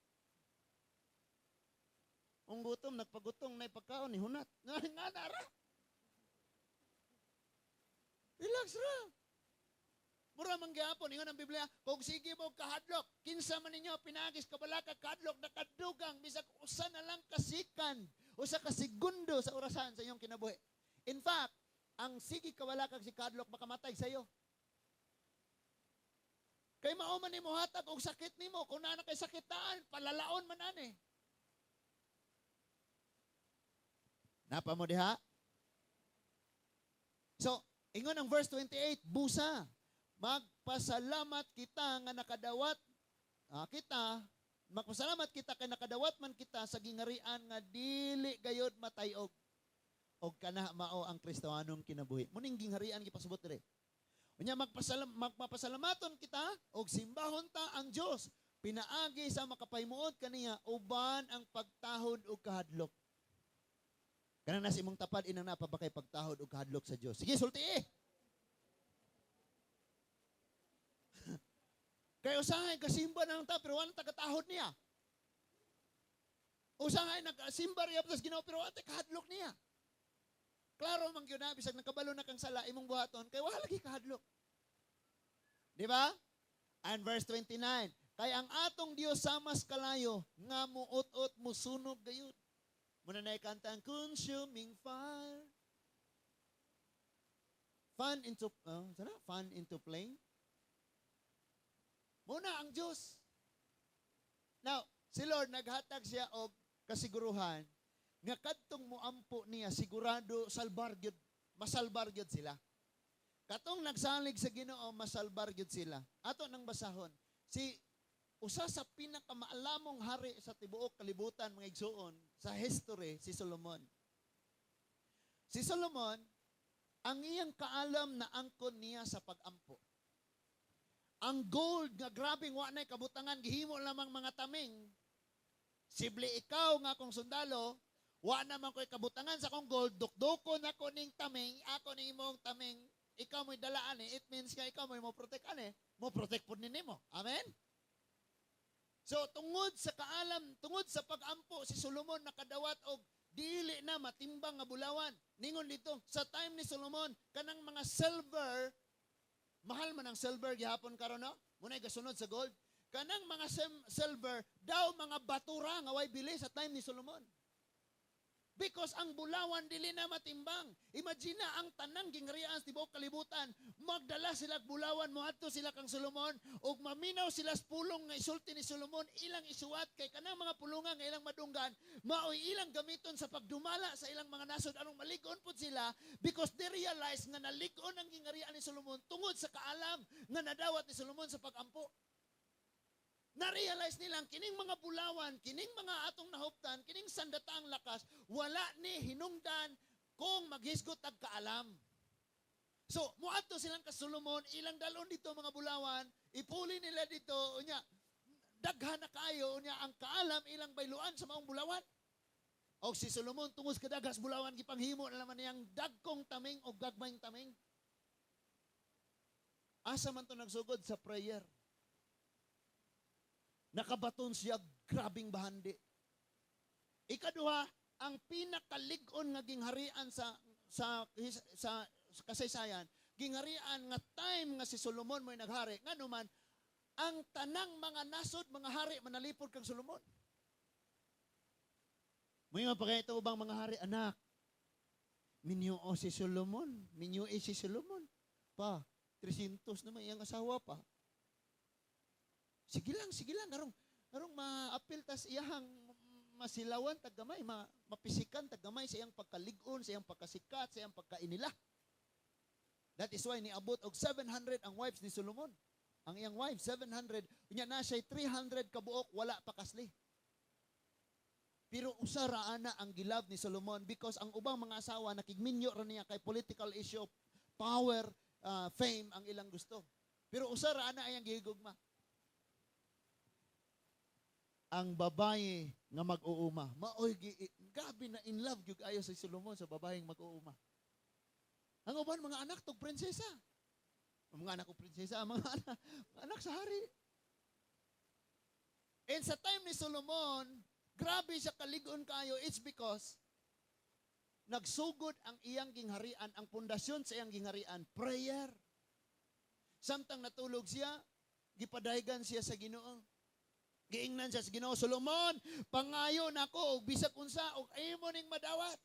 Kung gutom nagpagutong, nay pagkaon ni hunat. Nga nga na ra. Relax ra. Mura man gyapon ingon ang Biblia, kung sige mo kahadlok, kinsa man ninyo pinaagis kabalaka, kahadlok, nakadugang bisag usa na lang ka second, usa ka segundo sa orasan sa inyong kinabuhi. In fact, ang sige kabalaka si kahadlok makamatay sa iyo. Kay mao man nimo hatag og sakit nimo, kung naa na kay sakitaan, palalaon man ani. Napa mo diha? So, ingon ang verse 28, "Busa magpasalamat kita nga nakadawat kita, magpasalamat kita kay nakadawat man kita sa gingarian nga dili gayod matayog." Og kana mao ang Kristohanong kinabuhi. Muning gingharian gipasubot dire. Unya magpapasalamaton kita og simbahon ta ang Dios pinaagi sa makapahimuot kaniya uban ang pagtahod og kahadlok. Kana nasa imong tapad, inang napa ba kay pagtahod og kahadlok sa Dios? Sige, sulti eh. Kay usahay kasimba na lang ta pero wala ta katahod niya. Usahay nagsimba riya sa Ginoo pero wala ta kahadlok niya. Klaro man gyud na bisag nakabalo na kang sala imong buhaton kay wala lagi kahadlok. Di ba? And verse 29, "Kay ang atong Dios samas kalayo nga muot-ot, musunog gayud." Muna na kanta ang consuming fire. Fan into sana? Fan into flame. Muna ang Diyos. Now, si Lord naghatag siya og kasiguruhan nga kadtong muampo niya sigurado salbar gyud, masalbar gyud sila. Katong nagsalig sa Ginoo, masalbar gyud sila. Ato nang basahon. Si usa sa pinakamaalamong hari sa tibuok kalibutan, mga igsuon, sa history, si Solomon. Si Solomon, ang iyang kaalam na angkon niya sa pagampo. Ang gold nga grabeng wa nay kabutangan, gihimo lamang mga taming. Sibli ikaw nga akong sundalo, Wa naman ko'y kabutangan sa akong gold, dukdukon ako ning taming, ako ning imong taming, ikaw mo'y dalaan eh. It means nga ikaw mo'y mo protect ani, mo protect pud ni nimo. Amen? So tungod sa kaalam, tungod sa pag-ampo, si Solomon nakadawat og dili na matimbang nga bulawan. Ningon dito, sa time ni Solomon, kanang mga silver, mahal man ang silver gihapon karon, no? Muna'y gasunod sa gold. Kanang mga silver, daw mga batura nga way bili sa time ni Solomon. Because ang bulawan dili na matimbang. Imagine na ang tanang gingharian sa tibuok kalibutan, magdala sila og bulawan, moadto sila kang Solomon ug maminaw sila sa pulong nga isulti ni Solomon, ilang isuwat kay kanang mga pulungan nga ilang madunggan, maoy ilang gamiton sa pagdumala sa ilang mga nasod anong malig-on pud sila, because they realize nga nalig-on ang gingharian ni Solomon tungod sa kaalam nga nadawat ni Solomon sa pagampo. Na-realize nilang kining mga bulawan, kining mga atong nahuptan, kining sandataang lakas, wala ni hinungdan kung maghisgot ag kaalam. So, muadto silang ka Solomon, ilang dalon dito mga bulawan, ipuli nila dito, unya, daghan na kayo, unya, ang kaalam ilang bayluan sa maong bulawan. O si Solomon, tungod sa kadaghas bulawan, gipanghimo na naman niyang dagkong taming o gagmayng taming. Asa man to nagsugod? Sa prayer. Nakabaton siya grabing bahandi. Ikaduha, ang pinakalig-on nga gingharian sa kasaysayan, gingharian nga time nga si Solomon mo'y naghari, ngano man ang tanang mga nasod, mga hari manalipod kang Solomon. Moingon pa kaya ito ubang mga hari, "Anak, minyo si Solomon, minyo si Solomon. Pa, 300 naman iyang asawa pa. Sige lang, karong karong maapil tas iyahang masilawan tag gamay, mapisikan tag gamay sa iyang pagkalig-on, sa iyang pagkasikat, sa iyang pagkainila." That is why niabot og 700 ang wives ni Solomon. Ang iyang wife, 700. Unya na siya 300 kabuok, wala pa kasli. Pero usa ra ana ang gilove ni Solomon because ang ubang mga asawa nakigminyo ra niya kay political issue, power, fame ang ilang gusto. Pero usa ra ana ang gihigugma. Ang babae nga mag-uuma. Maoy grabe na in love gyud ayo si Solomon sa babaeng mag-uuma. Ang uban mga anak tog prinsesa. Ang mga anak og prinsesa, ang mga anak sa hari. And sa time ni Solomon, grabe siya kalig-on kayo. It's because nagsugod ang iyang gingharian, ang pundasyon sa iyang gingharian, prayer. Samtang natulog siya, gipadaygan siya sa Ginoo. Giingnan siya sa Ginoo, "Solomon, pangayo nako og bisag unsa og imo ning madawat."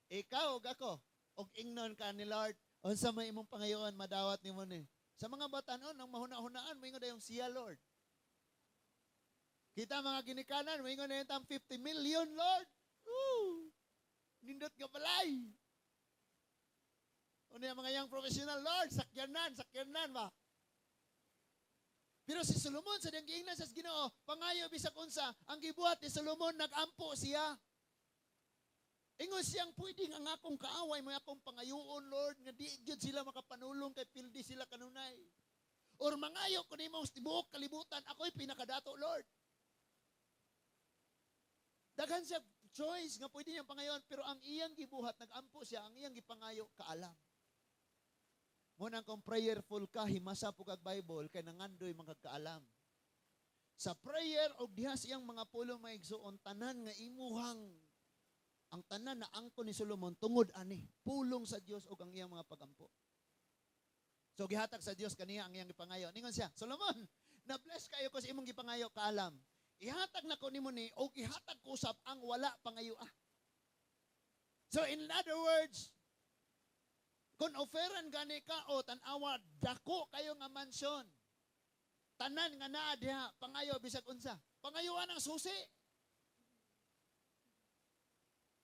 Ikaw ug ako, og ingnon ka ni Lord, "Unsa may imong pangayoon, madawat nimo ni?" Sa mga batanon, ang mahuna-hunaan, moingon dayong siya, "Lord." Kita mga ginikanan, moingon na yung 50 million, Lord. Woo! Nindot nga balay. Ano yung mga young professional, "Lord, sakyanan, sakyanan ba?" Pero si Solomon, sa diyang giingnan sa Ginoo, "Pangayo bisag unsa," ang gibuhat ni Solomon, nag-ampo siya. Ingon siyang, "Pwedeng ang akong kaaway, may akong pangayoon, Lord, nga di gyud sila makapanulong kay pildi sila kanunay. Or mangayo ko nimo tibuok kalibutan, ako'y pinakadato, Lord." Daghan siya choice nga pwede niyang pangayon, pero ang iyang gibuhat, nag-ampo siya, ang iyang gipangayo, kaalam. Munang kung prayerful ka, himasa po kag Bible, kay nangandoy mga kaalam. Sa prayer og diha sa iyang mga pulong, mga igsuon, tanan nga imuhang ang tanan na angko ni Solomon tungod ani pulong sa Dios ug ang iyang mga pagampo. So gihatag sa Dios kaniya ang iyang gipangayo. Ningon siya, "Solomon, na-bless kayo ko sa imong gipangayo, kaalam. Ihatag nako nimo ni og ihatag ko usab ang wala pangayo ah." So in other words, kung offeran gani ka o tan-awa dako kayo nga mansyon. Tanan nga naa diha, pangayo bisag unsa. Pangayuan ang susi.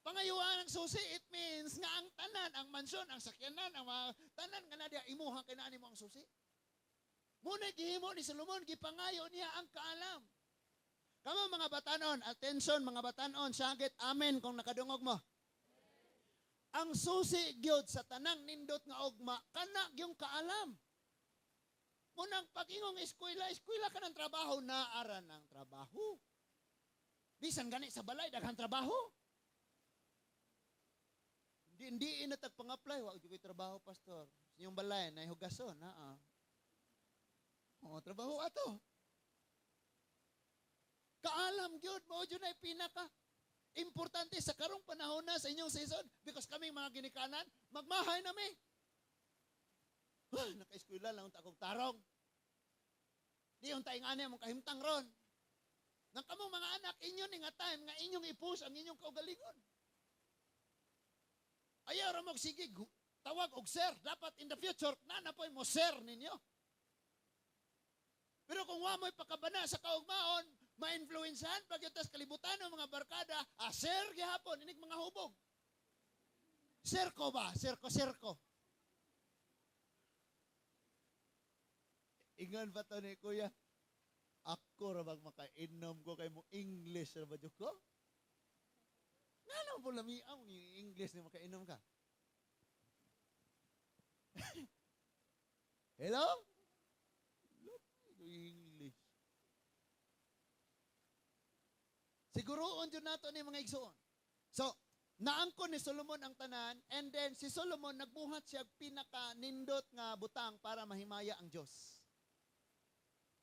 Pangayuan ang susi, it means nga ang tanan, ang mansyon, ang sakyanan, ang mga tanan nga naa diha, imuha kay naa nimo ang susi. Muna gihimo ni Solomon, gipangayo niya ang kaalam. Kamo mga batanon, attention mga batanon, syagit amen kung nakadungog mo. Ang susi gyud sa tanang nindot nga ugma kana gyung kaalam. Munang pag-ingong eskwela, eskwela ka ng trabaho, naara ng trabaho. Bisan gani sa balay, daghang trabaho. Di hindi na tag pang-apply, wa jud ko'y trabaho, pastor. Sa inyong balay na hugason, ha. Oh, trabaho ato. Kaalam gyud mao jud na pinaka importante sa karong panahon na sa inyong season because kaming mga ginikanan magmahay nami. Ah, naka-eskwela lang unta akong tarong. Di unta ingani among kahimtang ron. Nang kamong mga anak, inyo ni nga time nga inyong i-push ang inyong kaugalingon. Ayaw ra mo sige tawag og sir. Dapat in the future na na po'y mo sir ninyo. Pero kung wa mo'y pakabana sa kaugmaon, ma-influensahan pag tas kalibutan ng mga barkada, ah, sir gihapon, inig mga hubog. Sir ko ba? Sir ko, sir ko. Ingon pa to ni kuya, ako ra bang makainom ko kay mo English ra ba jud ko? Ngano po lami ang English ni makainom ka? Hello? English. Siguroon jud nato ni mga igsoon. So, naangkon ni Solomon ang tanan, and then si Solomon nagbuhat siya pinaka nindot nga butang para mahimaya ang Dios.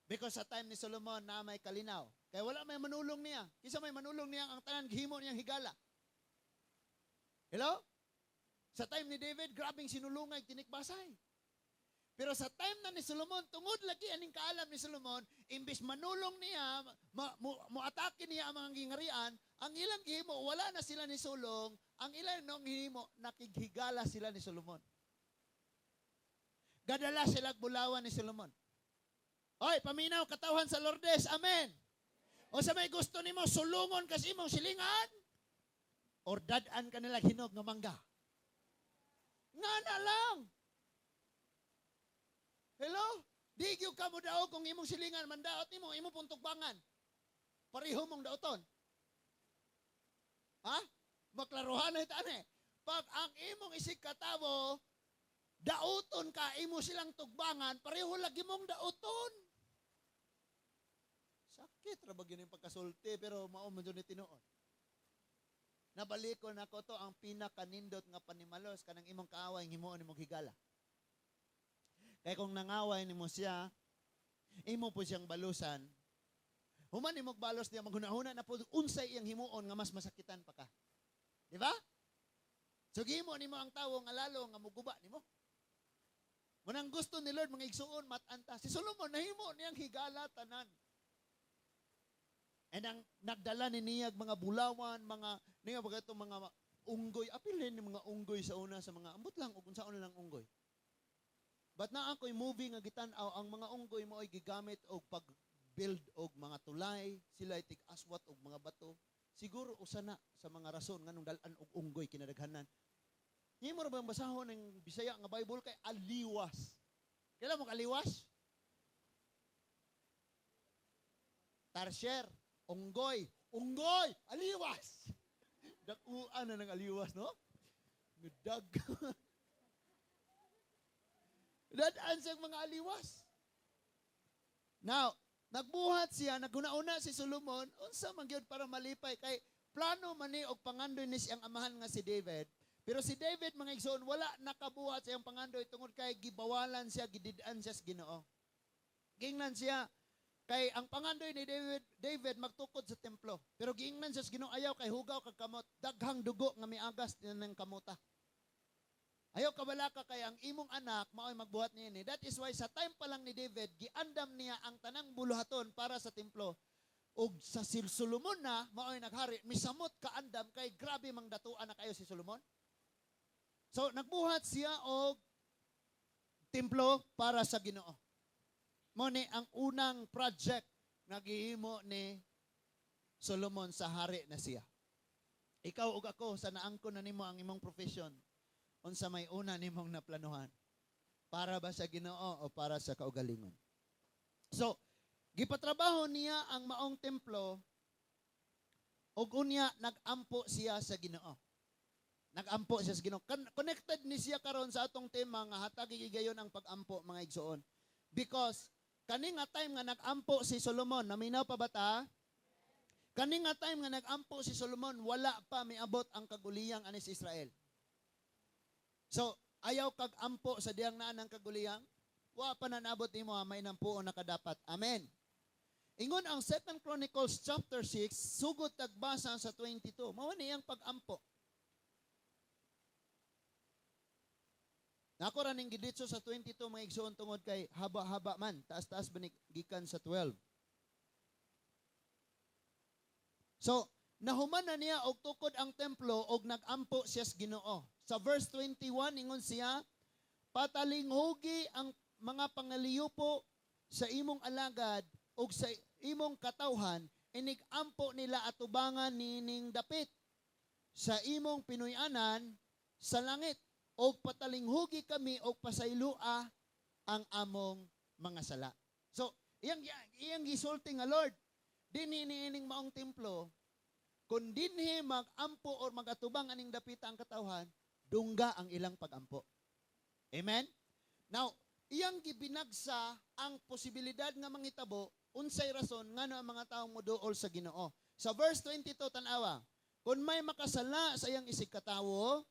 Because sa time ni Solomon na may kalinaw. Kaya wala may manulong niya. Kisa may manulong niya ang tanan gihimo niyang higala. Hello? Sa time ni David, grabing sinulungay tinikbasay. Pero sa time na ni Solomon, tungod lagi aning kaalam ni Solomon, imbis manulong niya, muatake niya ang mga gingarian, ang ilang gihimo, wala na sila ni sulong, ang ilang nung gihimo, nakighigala sila ni Solomon. Gadala sila bulawan ni Solomon. Oy, paminaw katawhan sa Lourdes. Amen. O sa may gusto nimo sulungon kasi imong silingan or dad-an ka nila hinog nga mangga. Nga na lang. Hello? Di gyud ka mo daog kung imong silingan mandaot nimo, imo pong tugbangan. Pareho mong daoton. Ha? Maklaruhan na ito ane. Pag ang imong isig katawo, dauton ka, imo silang tugbangan, pareho lagi mong dauton. Sakit ra ba gyud yung pagkasulti, pero mao man jud ni tinuod. Nabalikon nako to ang pinakanindot nga panimalos kanang imong kaaway himuon nimong higala. Kay kung nangaway nimo siya, imo po siyang balusan. Human nimog balos niya, maghunahuna na po unsay iyang himuon nga mas masakitan pa ka. Di ba? So gihimo nimo ang tawo nga lalo nga muguba nimo. Munang gusto ni Lord mga igsuon matanta. Si Solomon nahimo niyang higala tanan. And ang nagdala ni niyag mga bulawan, mga niya baga itong mga unggoy, apilin ni mga unggoy sa una sa mga ambot lang og unsaon lang unggoy. But naa ako'y movie nga gitan-aw ang mga unggoy mao'y gigamit og pag-build og mga tulay, sila tig-aswat og mga bato. Siguro usa na sa mga rason nganong dal-an og unggoy kinadaghanan. Himo ra bang basahon ng Bisaya nga Bible kay aliwas. Kailan mo kaliwas? Tarsier, unggoy, unggoy, aliwas. Dakuan na ng aliwas, no? Ngedag. Dadaan siyang mga aliwas. Now, nagbuhat siya, naguna-una si Solomon, unsa man gyud para malipay kay plano man ni og pangandoy ni siyang amahan nga si David. Pero si David, mga igsoon, wala nakabuhat sa iyang pangandoy tungod kay gibawalan siya, gidid-an siya sa Ginoo. Gingnan siya kay ang pangandoy ni David magtukod sa templo. Pero giingnan siya sa Ginoo, ayaw kay hugaw kag kamot, daghang dugo nga miagas ng kamuta. Ayaw kabalaka kay ang imong anak mao'y magbuhat niini. That is why sa time pa lang ni David, giandam niya ang tanang buluhaton para sa templo. Og sa si Solomon na mao'y naghari, misamot kaandam kay grabe mang datuan na kayo si Solomon. So nagbuhat siya og templo para sa Ginoo. Mo ni ang unang project nga gihimo ni Solomon sa hari na siya. Ikaw ug ako sa naangkon na nimo ang imong profession, unsa may una nimong naplanuhan? Para ba sa Ginoo o para sa kaugalingon? So, gipatrabaho niya ang maong templo ug unya nagampo siya sa Ginoo. Nagampo siya sa Ginoo. Connected ni siya karon sa atong tema nga hatagi gigayon ang pagampo, mga igsoon. Because kani nga time nga nagampo si Solomon, naminaw pa ba ta? Kani nga time nga nagampo si Solomon, wala pa miabot ang kaguliyang ani sa Israel. So, ayaw kag ampo sa diyang naa ng kaguliyang, wa pa na naabot nimo, may nampuon na kadapat. Amen. Ingon ang 2 Chronicles chapter 6, sugod tagbasa sa 22. Mao ni iyang pag-ampo. Nako ra ning giditso sa 22, mga igsoon, tungod kay haba-haba man, taas-taas ba ni gikan sa 12. So, nahuman na niya og tukod ang templo og nagampo siya sa Ginoo. Sa verse 21 ingon siya, patalinghugi ang mga pangaliyupo sa imong alagad og sa imong katawhan, inig-ampo nila atubangan nining dapit sa imong pinuy-anan sa langit, og patalinghugi kami og pasaylua ang among mga sala. So, iyang gisulti nga, Lord, dinhi niining maong templo, kung dinhi mag-ampo or magatubang aning dapita ang katawhan, dungga ang ilang pag-ampo. Amen? Now, iyang gibinagsa ang posibilidad nga mangitabo, unsay rason ngano ang mga tawo moduol sa Ginoo. Sa verse 22, tan-awa, kung may makasala sa iyang isig katawo,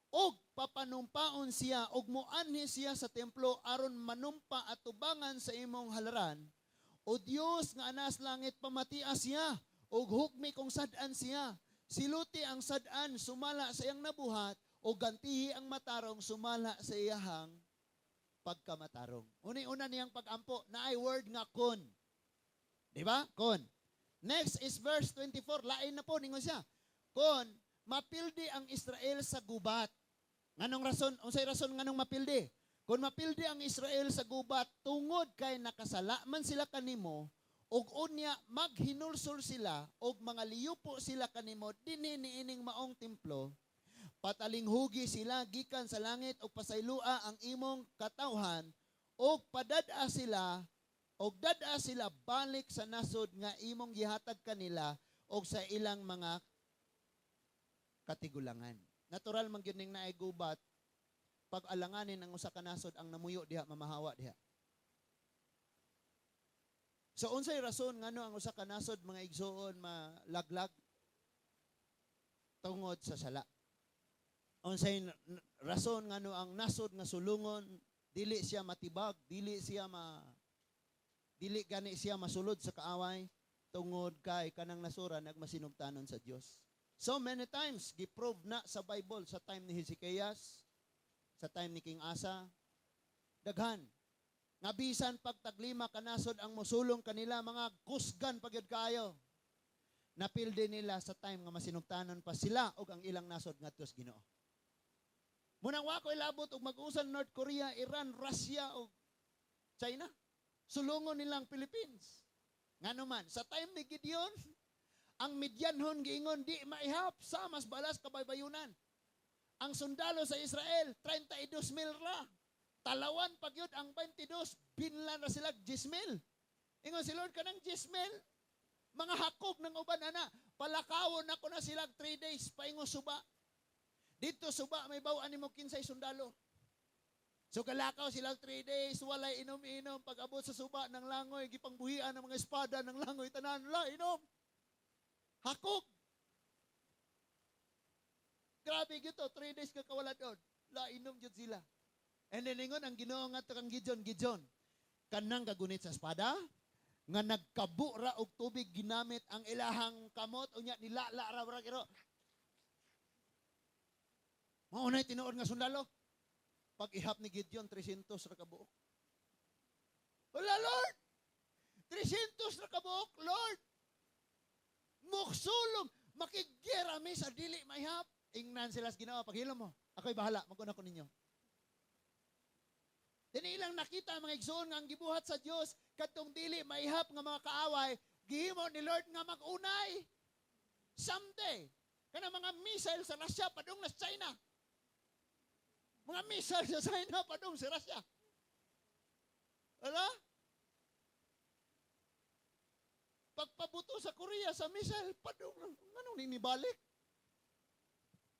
og papanumpaon siya og moanhi siya sa templo aron manumpa at tubangan sa imong halaran, o Dios nga anas langit, pamatia siya og hukmi kung sad-an siya. Siluti ang sad-an sumala sa iyang nabuhat, o gantihi ang matarong sumala sa iyahang pagkamatarong. Uni-una niyang pag-ampo, naay word nga kun. Di ba? Kun. Next is verse 24, lain na po ningon siya. Kun mapildi ang Israel sa gubat. Nganong rason? Unsay rason nganong mapildi? Kung mapildi ang Israel sa gubat tungod kay nakasala man sila kanimo, ug unya maghinulsol sila og mga liyupo sila kanimo dinhi niining maong templo, patalinghugi sila gikan sa langit og pasaylua ang imong katawhan, og padad-a sila og dad-a sila balik sa nasod nga imong gihatag kanila og sa ilang mga katigulangan. Natural man gyud ning naay gubat, pag alanganin ang usa ka nasod, ang namuyo diha mamahawa diha. So unsay rason ngano ang usa ka nasod, mga igsoon, malaglag? Tungod sa sala. Unsay rason ngano ang nasod nga sulungon dili siya matibag, dili gani siya masulod sa kaaway? Tungod kay kanang nasura nagmasinugtanon sa Dios. So many times giprove na sa Bible, sa time ni Hezekias, sa time ni King Asa, daghan nga bisan pagtaglima kanasod ang mosulong kanila, mga kusgan pagyud kaayo, napildi nila sa time nga masinugtanon pa sila og ang ilang nasod ngadto sa Ginoo. Munang wa ko ilabot og mag-usan North Korea, Iran, Russia og China. Sulungon nilang Philippines. Ngano man, sa time ni Gideon, ang Midianhon giingon di maihap sa mas balas kabaybayunan. Ang sundalo sa Israel, 32,000 ra. Talawan pagyud ang 22, binlan ra sila 10,000. Ingon si Lord, kanang 10,000, mga hakog ng uban ana, palakawon nako na sila 3 days paingon suba. Dito suba may baw-an nimo kinsay sundalo. So kalakaw sila 3 days, walay inom-inom, pag abot sa suba ng langoy, gipangbuhian ng mga espada ng langoy, tanan la inom. Hakog. Grabe gito, 3 days ka kawala doon. La inom jud sila. And then ingon ang Ginoo nga kang Gideon, Gideon, kanang gagunit sa espada nga nagkabura ra og tubig ginamit ang ilahang kamot, unya nilala ra ra kiro. Mao nay tinuod nga sundalo. Pag ihap ni Gideon, 300 ra kabuok. Wala, Lord. 300 ra kabuok, Lord. Muksulong, makigyera mi sa dili maihap. Ingnan sila sa Ginoo, paghilom mo. Ako'y bahala, mag-una ko ninyo. Dini ilang nakita mga igsoon nga ang gibuhat sa Dios kadtong dili maihap nga mga kaaway, gihimo ni Lord nga mag-unay. Someday, kana mga missile sa Russia padung na sa China. Mga missile sa China padung sa Russia. Wala? Pagpabuto sa Korea sa missile, padung, nganong ninibalik?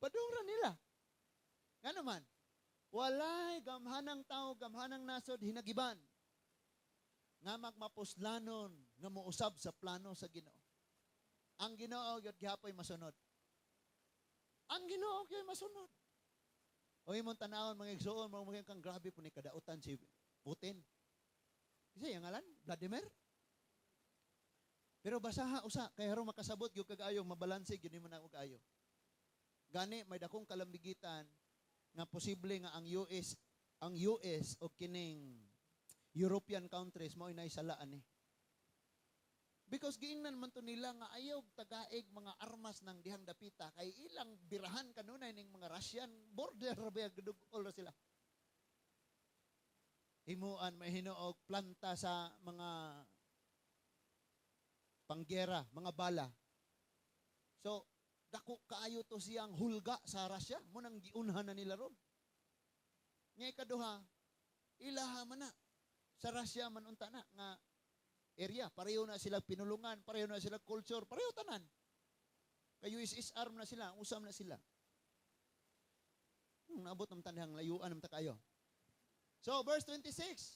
Padung ra nila. Ngano man? Walay gamhanang tao, gamhanang nasod, hinagiban nga magmapuslanon, nga mousab sa plano sa Ginoo. Ang Ginoo gyud gihapoy masunod. Ang Ginoo gyud masunod. O imong tanawon, mga igsuon, mga mga kang grabe po ni kadautan si Putin. Isa yung ngalan? Vladimir? Pero basaha usa kay aron makasabot gyud kag ayo, mabalanse gyud nimo na og ayo. Gani may dakong kalambigitan nga posible nga ang US o kining European countries mao nay sala ani. Because giingnan man to nila nga ayaw tagaig mga armas ng dihang dapita kay ilang birahan kanunay ning mga Russian border ba, gudugol ra sila. Himuan may hinuog planta sa mga panggera, mga bala. So, dako kaayo to siyang hulga sa Russia. Mao nang giunhan na nila ron. Nga ikaduha, ilaha man na. Sa Russia man unta na nga area. Pareho na sila pinulungan, pareho na sila culture, pareho tanan. Kay USSR na sila, usam na sila. Naabot ng tanhang layuan ng kayo. So, verse 26.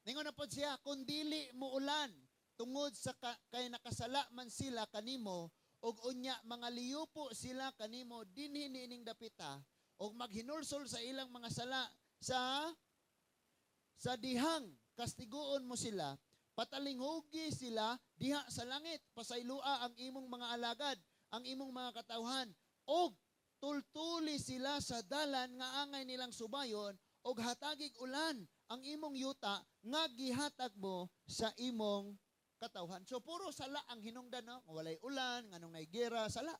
Ningon na po siya, "Kung dili mo ulan, tungod sa kay nakasala man sila kanimo, ug unya mga liyupo sila kanimo dinhi niining dapita, ug maghinulsol sa ilang mga sala sa dihang kastiguon mo sila, patalinghugi sila diha sa langit, pasaylua ang imong mga alagad, ang imong mga katawhan, ug tultuli sila sa dalan nga angay nilang subayon, ug hatagig ulan ang imong yuta nga gihatag mo sa imong katawhan." So puro sala ang hinungdan, no? Nga walay ulan, nganong nay gera, sala.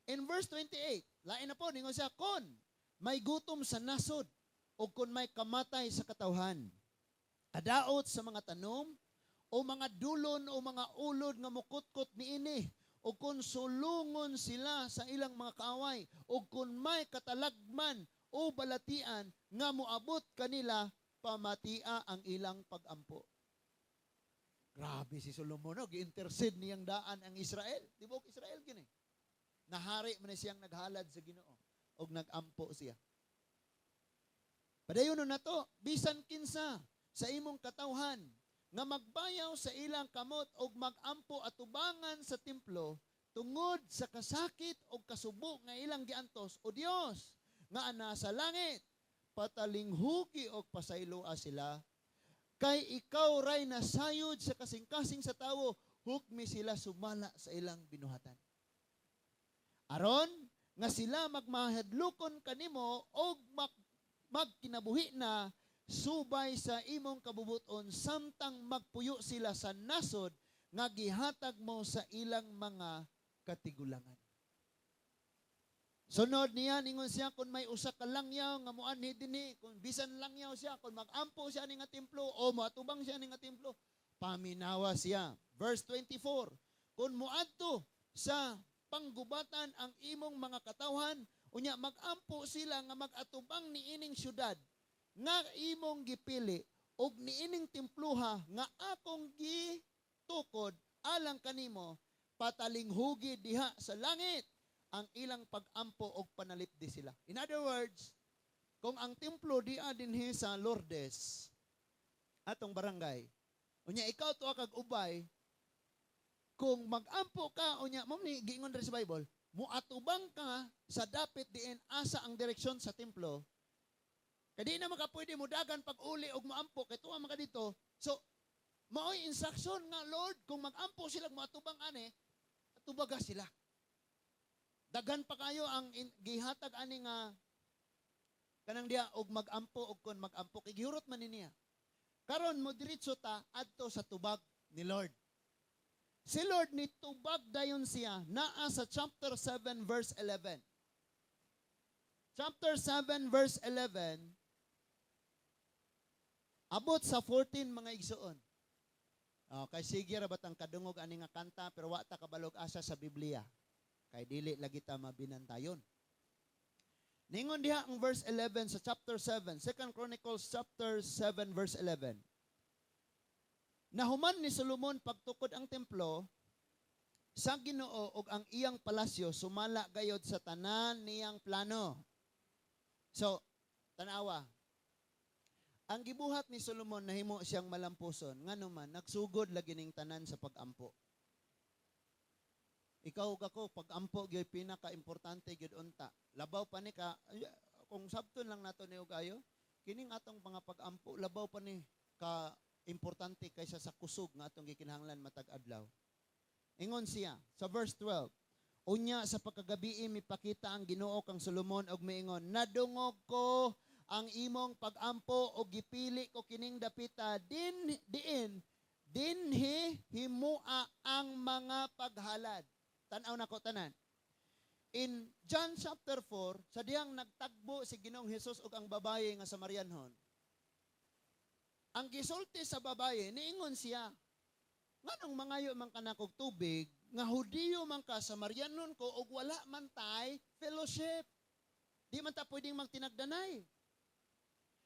In verse 28, lain na po, ningon siya, "Kon may gutom sa nasod o kung may kamatay sa katawhan, kadaot sa mga tanom, o mga dulon o mga ulod nga mukutkot niini, o kung sulungon sila sa ilang mga kaaway, o kung may katalagman o balatian nga moabot kanila, pamatia ang ilang pagampo." Grabe si Solomon, no? Gi-intercede niyang daan ang Israel. Di ba Israel gini? Nahari man na siyang naghalad sa Ginoo og nagampo siya. Padayon na to, "Bisan kinsa sa imong katawhan nga magbayaw sa ilang kamot og magampo atubangan sa templo tungod sa kasakit og kasubo nga ilang giantos, O Dios nga nasa langit, patalinghugi og pasayloa sila kay ikaw ray nasayod sa kasing-kasing sa tawo, hukmi sila sumala sa ilang binuhatan. Aron nga sila magmahadlokon kanimo og magkinabuhi na subay sa imong kabubuton samtang magpuyo sila sa nasod nga gihatag mo sa ilang mga katigulangan." Sunod niya, ningon siya, "Kung may usa ka langyaw nga muanhi dinhi," kung bisan langyaw siya, kung magampo siya ni nga templo o moatubang siya ni nga templo, paminawa siya. Verse 24, "Kung muadto sa panggubatan ang imong mga katawhan, unya magampo sila nga magatubang niining syudad nga imong gipili ug niining templuha nga akong gitukod alang kanimo, patalinghugi diha sa langit ang ilang pagampo og panalipdi sila." In other words, kung ang templo diha dinhi sa Lourdes, atong barangay, unya ikaw tuwa kag ubay, kung magampo ka, unya, mao ni giingon diri sa Bible, muatubang ka sa dapit diin asa ang direksyon sa templo, kay di na maka pwede mo dagan pag uli og moampo kay tuwa man ka dito. So, mao'y instruction nga, "Lord, kung magampo sila moatubang ani, atubaga sila." Daghan pa kayo ang gihatag ani nga kanang diya og magampo og kon magampo kay gihurot man ni niya. Karon mo diretso ta adto sa tubag ni Lord. Si Lord ni tubag dayon siya naa sa chapter 7 verse 11. Chapter 7 verse 11 abot sa 14, mga igsuon. Oh, kay sige ra batang kadungog ani nga kanta pero wa ta kabalog asa sa Biblia. Kay dili lagi ta mabinantayon. Ningon diha ang verse 11 sa chapter 7, 2 Chronicles chapter 7 verse 11. Nahuman ni Solomon pagtukod ang templo sa Ginoo ug ang iyang palasyo sumala gayod sa tanan niyang plano. So, tanawa. Ang gibuhat ni Solomon, nahimo siyang malampuson ngano man nagsugod lagi ning tanan sa pagampo. Ikaw ug ako, pagampo gyud pinaka-importante gyud unta. Labaw pa ni ka ay, ako Kung sabton lang nato ni og ayo, kining atong mga pag-ampo labaw pa ni ka importante kaysa sa kusog nga atong gikinahanglan matag adlaw. Ingon siya sa verse 12, "Unya sa pagkagabii mipakita ang Ginoo kang Solomon og miingon, 'Nadungog ko ang imong pagampo og gipili ko kining dapita din diin dinhi himua ang mga paghalad.'" Tan-aw nako tanan. In John chapter 4, sa diyang nagtagbo si Ginoong Hesus ug ang babaye nga Samarianhon. Ang gisulti sa babaye, niingon siya, "Nganong mangayo man ka nakog tubig, nga Hudiyo man ka, Samarianon ko, ug wala man tay fellowship? Di man ta pwedeng magtinagdanay.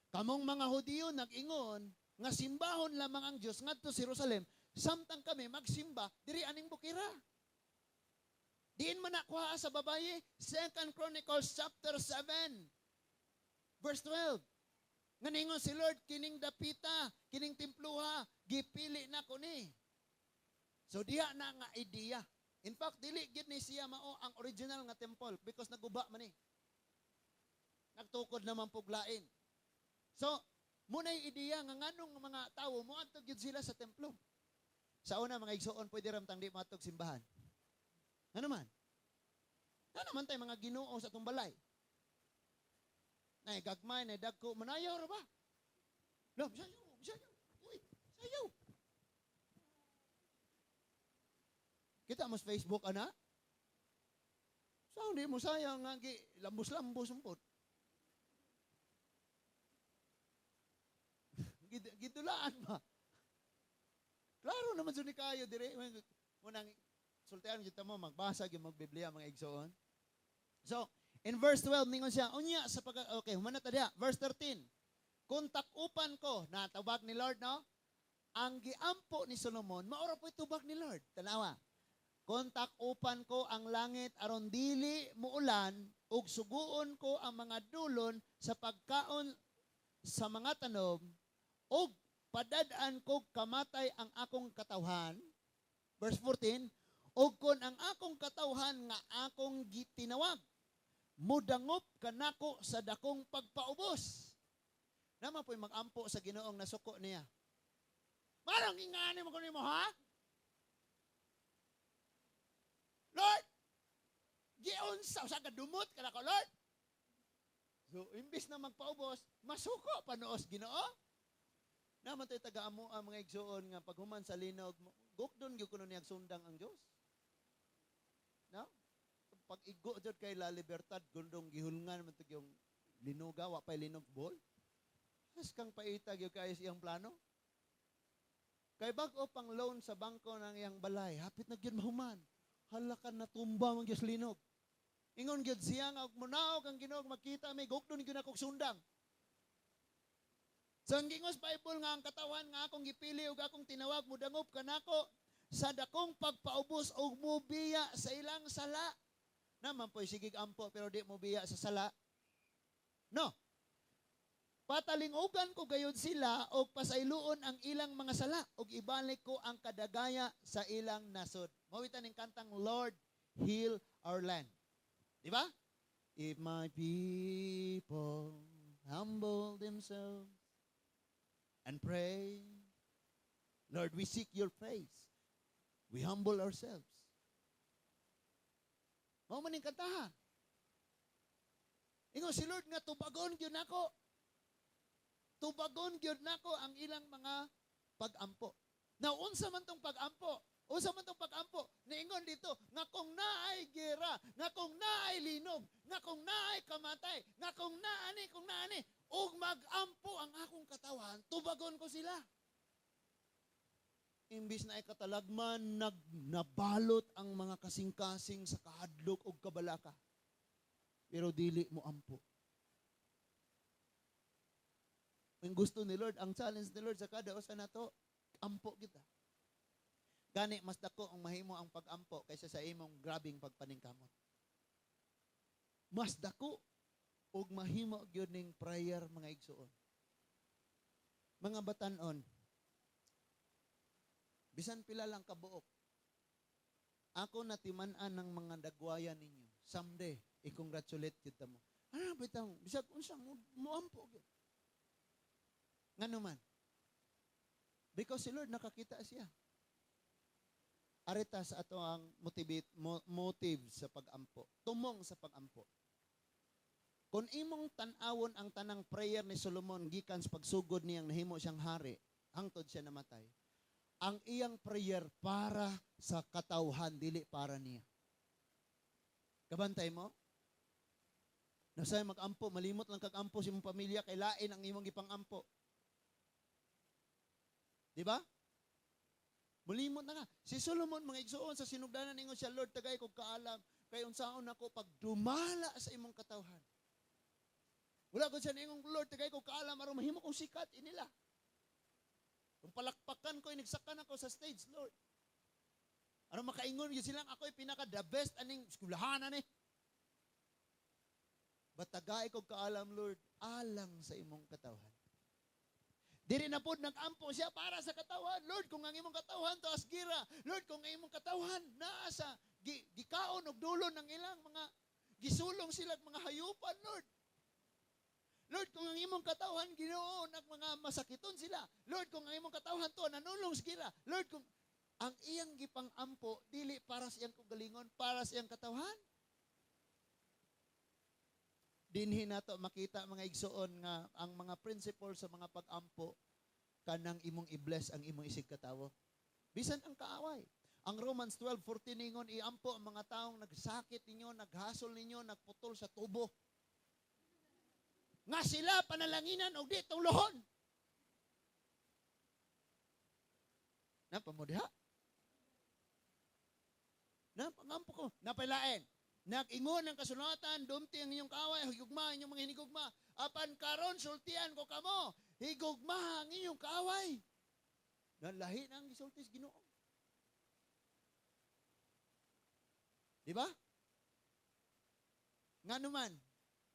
Kamong mga Hudiyo nag-ingon nga simbahon lamang ang Dios ngadto sa Jerusalem, samtang kami magsimba diri aning bukira." Diin man nakuha sa babaye? Second Chronicles chapter 7 verse 12. Nga ningon si Lord, "Kining dapita, kining templuha, gipili na ko ni." So diha na nga idea. In fact, dili gid ni siya mao ang original nga temple because naguba man ni. Nagtukod naman puglain. So, muna'y ideya nga nganong mga tawo moadto gyud sila sa templo. Sa una, mga igsuon, pwede ram tang di moadtog simbahan. Ano man? Ano man tay mga Ginoo sa atong balay? Nay gagmay, nay dagko, manayaw ra ba? No, sayaw, sayaw. Uy, sayaw. Kita mo sa Facebook, ana? Sa hindi mo sayang nga gi lambos-lambos umpod. Gidulaan ba? Klaro naman sa ni kayo dire. Munang sultian kita mo magbasa gyud magbiblia, mga igsoon. So, in verse 12 ningon siya, unya sa pag, okay, humana ta diha. Verse 13. "Kung takupan ko," natubag ni Lord, no? Ang giampo ni Solomon, maura po tubag ni Lord. Tanawa. "Kung takupan ko ang langit aron dili muulan ug suguon ko ang mga dulon sa pagkaon sa mga tanom ug padad-an kog kamatay ang akong katawhan." Verse 14, "Ug kon ang akong katawhan nga akong gitinawag mudangop kanako sa dakong pagpaubos." Naman po'y mag-ampo sa Ginoong nasuko niya. Marang ingani mo kuno mo, ha? Lord, giunsa sa kadumot ka nako, Lord. So, imbis na magpaubos, masuko pa noos Ginoo. Naman tayo taga-amo ang mga igsuon nga paghuman sa linog, gukdon gyud kuno niyag sundang ang Dios. No? Pag igo jud kay La Libertad, gundong gihulngan man tug yung linuga, wa pay linog bol. As kang paita gyud kayo sa iyang plano. Kay bag-o pang loan sa bangko ng iyang balay, hapit na gyud mahuman. Hala ka, natumba man gyud sa linog. Ingon gyud siya nga og munaog ang Ginoo makita mi, gukdon gyud akong sundang. So ang gingos Bible nga ang katawan nga akong gipili ug akong tinawag mudangop kanako sa dakong pagpaubos ug mubiya sa ilang sala. Naman po'y sigig ampo pero di mo biya sa sala. No. "Patalingugan ko gayud sila og pasayloon ang ilang mga sala ug ibalik ko ang kadagaya sa ilang nasod." Mao ning kantang "Lord, Heal Our Land." Di ba? If my people humble themselves and pray, Lord, we seek your face. We humble ourselves. Mao man ning kantaha. Ingon si Lord nga tubagon gyud nako. Tubagon gyud nako ang ilang mga pag-ampo. Now, unsa man tong pag-ampo? Unsa man tong pag-ampo? Niingon dito nga kung naay gera, nga kung naay linog, nga kung naay kamatay, nga kung naani, kung naani, ug mag-ampo ang akong katawan, tubagon ko sila. Imbis na ikatalagman, nabalot ang mga kasing-kasing sa kahadlok og kabalaka. Pero dili mo ampo. Ang gusto ni Lord, ang challenge ni Lord sa kada usa nato, ampo kita. Gani mas dako ang mahimo ang pag-ampo kaysa sa imong grabing pagpaningkamot. Mas dako og mahimo gyud ning prayer, mga igsuon. Mga batan-on, bisan pila lang kabuok, ako natiman-an ng mga dagwayan ninyo. Someday, i-congratulate kita mo. Ano bitaw, bisag unsa muampo gyud. Ngano man? Because si Lord nakakita siya. Arita sa ato ang motive sa pag-ampo. Tumong sa pag-ampo. Kung imong tan-awon ang tanang prayer ni Solomon gikan sa pagsugod niyang nahimo siyang hari, hangtod siya namatay, ang iyang prayer para sa katawhan, dili para niya. Kabantay mo? Nasay mag-ampo, malimot lang kag-ampo sa imong pamilya, kay lain ang imong gipang-ampo. Di ba? Mulimot na nga. Si Solomon, mga igsuon, sa sinugdanan ningon siya, "Lord, tagay kog kaalam, kay unsaon nako pagdumala sa imong katawhan." Wala ko siya ningon, "Lord, tagay kog kaalam, aron mahimo kong sikat inila. Kung palakpakan ko, inigsakan ako sa stage, Lord. Aron makaingon yun silang ako'y pinaka the best aning eskwelahan ani. But tagay kog kaalam, Lord, alang sa imong katawhan." Diri na pod nag-ampo siya para sa katawhan. "Lord, kung ang imong katawhan to asgira. Lord, kung ang imong katawhan naa sa gikaon og dulon ng ilang mga gisulong sila mga hayupan, Lord. Lord, kung ang imong katawhan, Ginoo, nag mga masakiton sila. Lord, kung ang imong katawhan to nanulong sila. Lord, kung," ang iyang gipang-ampo dili para sa iyang kaugalingon, para sa iyang katawhan. Dinhi nato makita, mga igsuon, nga ang mga principle sa mga pag-ampo kanang imong i-bless ang imong isig katawo. Bisan ang kaaway. Ang Romans 12:14 ningon iampo ang mga taong nagsakit ninyo, naghasol ninyo, nagputol sa tubo. Nga sila panalanginan og di tunglohon. Napa mo diha? Napangampo ko. Napailain. Nag-ingon ang kasulatan, "Dumti ang inyong kaaway, higugma ang inyong mga hinigugma." Apan karon sultian ko kamo, higugma ang inyong kaaway. Nalahi na ang gisulti sa Ginoo. Di ba? Nga naman,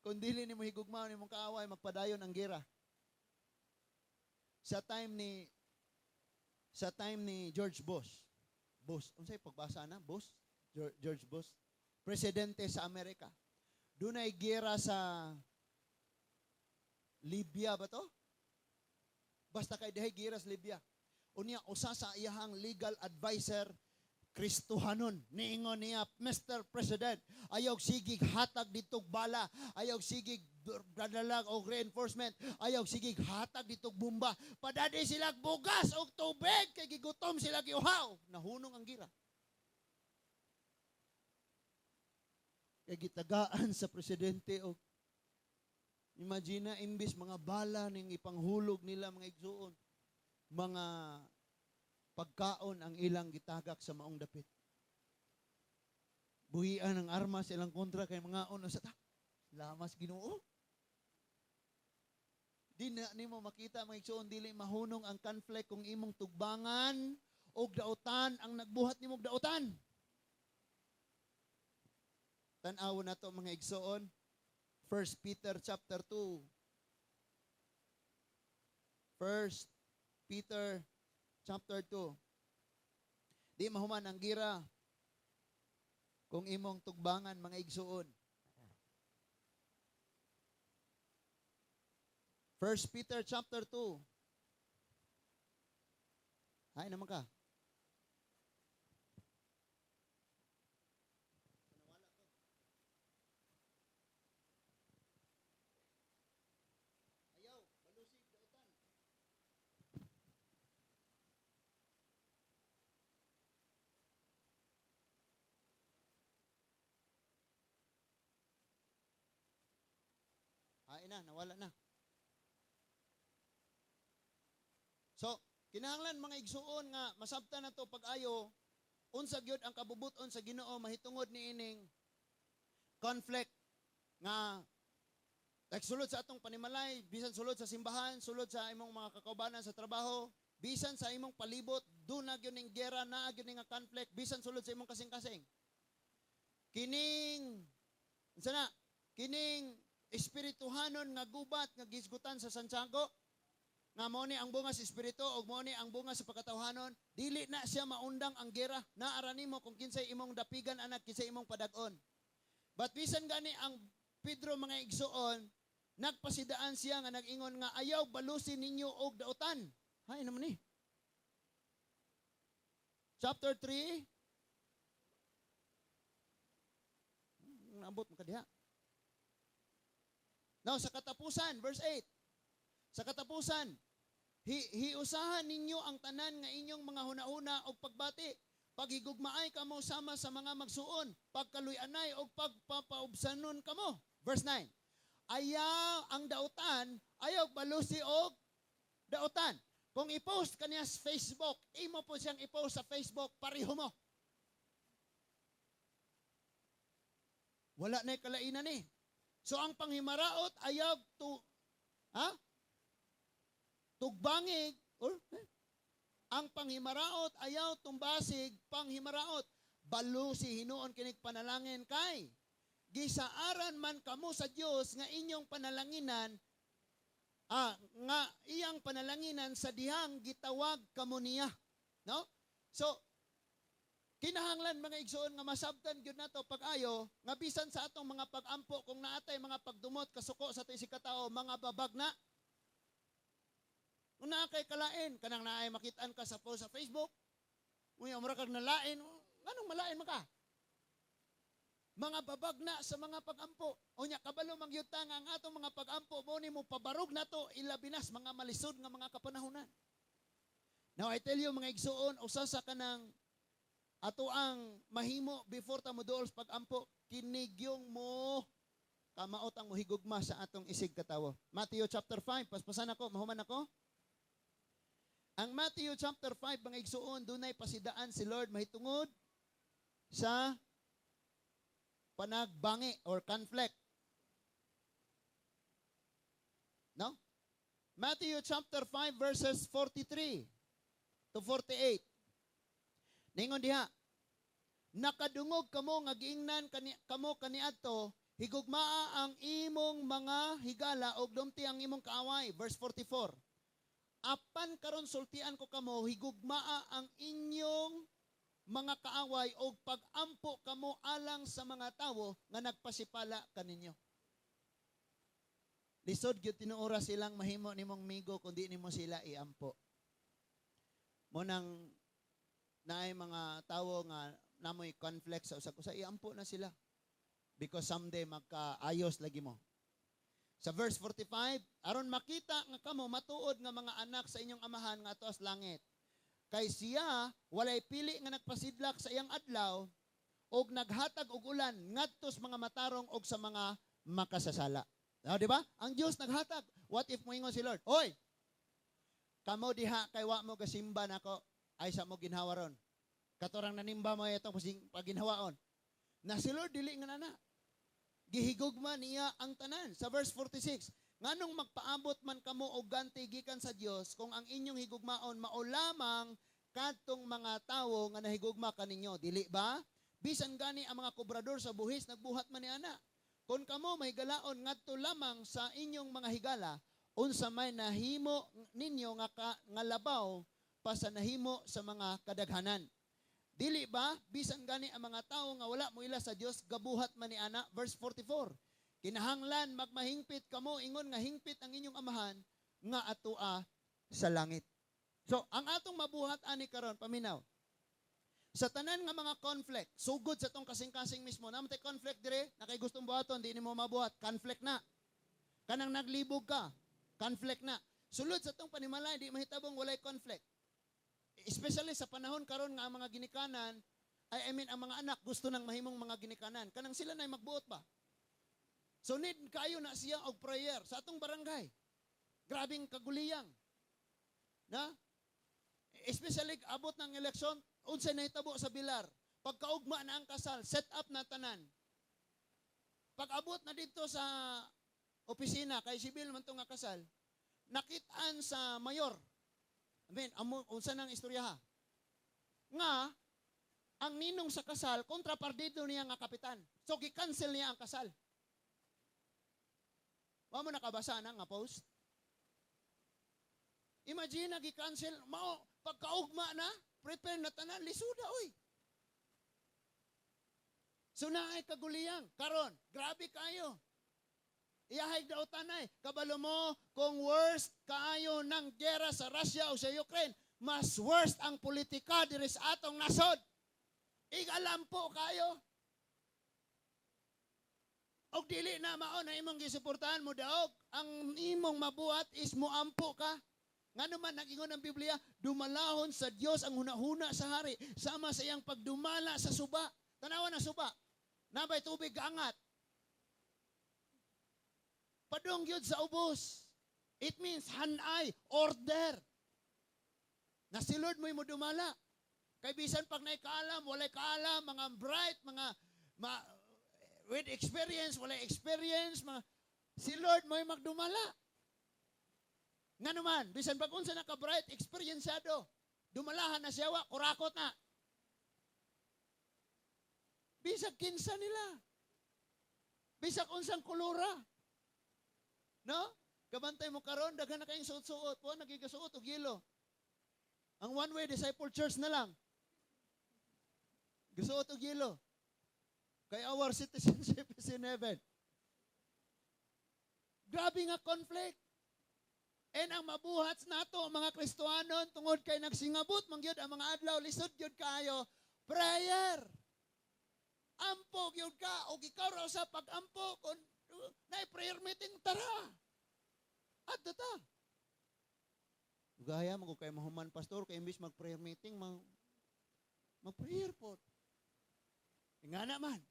kung dili nimo higugma ang imong kaaway, magpadayon ang gira. Sa time ni George Bush, Bush, unsay pagbasa na? Bush? George Bush, presidente sa Amerika. Dunay gira sa Libya ba to? Basta kay dihay gira sa Libya. Unya usa sa iyahang legal advisor Kristohanon. Niingon niya, "Mr. President, ayaw sigig hatag ditog bala, ayaw sigig dadalag og reinforcement, ayaw sigig hatag ditog bomba. Padadi sila bugas og tubig kay gigutom sila giuhaw." Nahunong ang gira. Kay gitagaan sa presidente og, imagine na, imbis mga bala ning ipanghulog nila, mga igsuon, mga pagkaon ang ilang gitagak sa maong dapit. Buhian ang armas ilang kontra kay mga ono sa ta. Lamas Ginoo. Di na nimo makita, mga igsuon, dili mahunong ang conflict kung imong tugbangan og dautan ang nagbuhat nimong dautan. Tan-awon nato, mga igsuon, 1 Peter chapter 2. 1 Peter chapter 2. Di mahuman ang gira kung imong tugbangan, mga igsuon. 1 Peter chapter 2. Hay naman ka. Ayaw, balusig dautan. Ay na, nawala na. So, kinahanglan, mga igsuon, nga masabtan na to pag-ayo unsa gyud ang kabubuton sa Ginoo mahitungod niining conflict nga like sulod sa atong panimalay, bisan sulod sa simbahan, sulod sa imong mga kakaubanan sa trabaho, bisan sa imong palibot, duna gyud ning gera, naa gyud ning conflict, bisan sulod sa imong kasing-kasing. Kining unsa na? Kining espirituhanon nga gubat nga gisgutan sa Santiago, nga mao ni ang bunga sa espiritu ug mao ni ang bunga sa pagkatawhanon, dili na siya maundang ang gera. Naara nimo kung kinsay imong dapigan anak, kinsay imong padag-on. But bisan gani ang Pedro, mga igsuon, nagpasidaan siya nga nag-ingon nga ayaw balusin ninyo og dautan. Hay naman ni. Chapter 3. Naabot mo ka diha. Now, sa katapusan, verse 8. Sa katapusan, hiusahan ninyo ang tanan nga inyong mga hunahuna og pagbati. Paghigugmaay kamo sama sa mga magsuon, pagkaluy-anay og pagpapaubsanon kamo. Verse 9. Ayaw ang dautan, ayaw balusi og dautan. Kung i-post kaniya sa Facebook, imo po siyang i-post sa Facebook, pareho mo. Wala na'y kalainan ni. So ang panghimaraot ayaw tu ha? Tugbangig or eh? Ang panghimaraot ayaw tumbasig panghimaraot. Balusi hinuon kinig panalangin kay gisaaran man kamo sa Dios nga inyong panalanginan, nga iyang panalanginan sa dihang gitawag kamo niya, no? So kinahanglan, mga igsoon, nga masabtan gyud nato pag-ayo nga bisan sa atong mga pag-ampo, kung naatay mga pagdumot, kasuko sa atong isigkatao, mga babag na. Kung naa kay kalain, kanang naay makitaan ka sa post sa Facebook, unya mura kag nalain, nganong malain man ka? Mga babag na sa mga pag-ampo. Unya kabalo man gyud ta nga ang atong mga pag-ampo mo ni mo pabarog nato, ilabi nas mga malisod nga mga kapanahonan. Now I tell you, mga igsuon, usa sa kanang ato ang mahimo before ta moduol sa pag-ampo, kinigyong mo kamaot ang mohigugma sa atong isig katawo. Matthew chapter 5, paspasan ako, mahuman ako. Ang Matthew chapter 5, mga igsuon, dunay pasidaan si Lord mahitungod sa panagbangi or conflict. No? Matthew chapter 5 verses 43 to 48. Ningon diha, "Nakadungog kamo nga giingnan kamo kaniadto, higugmaa ang imong mga higala ug dumti ang imong kaaway." Verse 44. "Apan karon sultian ko kamo, higugmaa ang inyong mga kaaway og pag-ampo kamo alang sa mga tawo nga nagpasipala kaninyo." Lisod gyud tinuora silang mahimo nimong migo kung di nimo sila iampo. Mo nang naay mga tawo nga namoy conflict sa usag usa, iampo na sila. Because someday magkaayos lagi mo. Sa verse 45, "Aron makita nga kamo matuod nga mga anak sa inyong Amahan nga atuas langit. Kay siya walay pili nga nagpasidlak sa iyang adlaw og naghatag og ulan ngadto sa mga matarong og sa mga makasasala." No, di ba? Ang Dios naghatag. What if moingon si Lord, "Oy, kamo diha kay wa mo gasimba nako, ay sa mo ginhawa ron. Katorang nanimba mo itong paginhawaon." Na si Lord dili nga nana. Gihigugma niya ang tanan. Sa verse 46, "Nganong magpaabot man kamo og ganti gikan sa Dios kung ang inyong higugmaon mao lamang kadtong mga tawo nga nahigugma kaninyo, dili ba? Bisan gani ang mga kobrador sa buhis nagbuhat man ni ana. Kung kamo may galaon ngadto lamang sa inyong mga higala, unsa may nahimo ninyo nga labaw pa sa nahimo sa mga kadaghanan? Dili ba bisan gani ang mga tawo nga wala moila sa Dios gabuhat man ni ana?" Verse 44. "Kinahanglan magmahingpit kamo ingon nga hingpit ang inyong Amahan nga atoa sa langit." So, ang atong mabuhat ani karon, paminaw. Sa tanan nga mga conflict, sugod sa tong kasing-kasing mismo, naa man tay conflict dire, nakay gustong buhaton, di nimo mabuhat, conflict na. Kanang naglibog ka, conflict na. Sulod sa tong panimalay, di mahitabong walay conflict. Especially sa panahon karon nga ang mga ginikanan, ay, I mean, ang mga anak gusto nang mahimong mga ginikanan. Kanang sila na magbuot ba? So need kayo na siya og prayer sa atong barangay. Grabing kaguliyang. Na? Especially abot ng eleksyon, unsay nahitabo sa Bilar? Pagkaugma na ang kasal, set up na tanan. Pag abot na dito sa opisina, kay sibil man to nga kasal, nakitaan sa mayor. I mean, amo, unsa nang istorya ha? Nga, ang ninong sa kasal, kontrapartido niya nga kapitan. So, gi-cancel niya ang kasal. Wa mo nakabasa na nga post? Imagine na gi-cancel, mao, pagkaugma na, prepare na tanan, lisuda, oy. So naay kaguliyang. Karon, grabe kayo. Iyahig dautanay. Kabalo mo kung worst kaayo ng gera sa Russia o sa Ukraine, mas worst ang politika diri sa atong nasod. Igalampo kayo. Og dili na mao na imong gisuportahan mo daog, ang imong mabuhat is moampo ka. Ngano man nag-ingon ang Biblia, dumalahon sa Dios ang hunahuna sa hari sama sa iyang pagdumala sa suba. Tanawa na suba. Nabay tubig gaangat. Padung gyud sa ubos. It means hanay, order. Na si Lord mo'y modumala. Kay bisan pag naay kaalam, walay kaalam, mga bright, mga with experience, walay experience, mga, si Lord mo'y magdumala. Nga naman, bisan pag unsa naka-bright, eksperyensyado, dumalahan na siya, wa, kurakot na. Bisag kinsa nila. Bisag unsang kulura. No? Kabantay mo karon, daghan na kayong suot-suot. Wa nagigasuot og yelo. Ang One Way Disciple Church na lang. Gasuot og yelo. Kay our citizenship is in heaven. Grabe nga conflict. And ang mabuhat nato mga Kristohanon tungod kay nagsingabot man gyud ang mga adlaw, lisod gyud kaayo, prayer. Ampo gyud ka og ikaw ra sa pag-ampo kun naay prayer meeting, tara. Adto ta. Gaya mo kay mahuman, pastor, kay imbis mag prayer meeting, mag prayer po. Nga naman.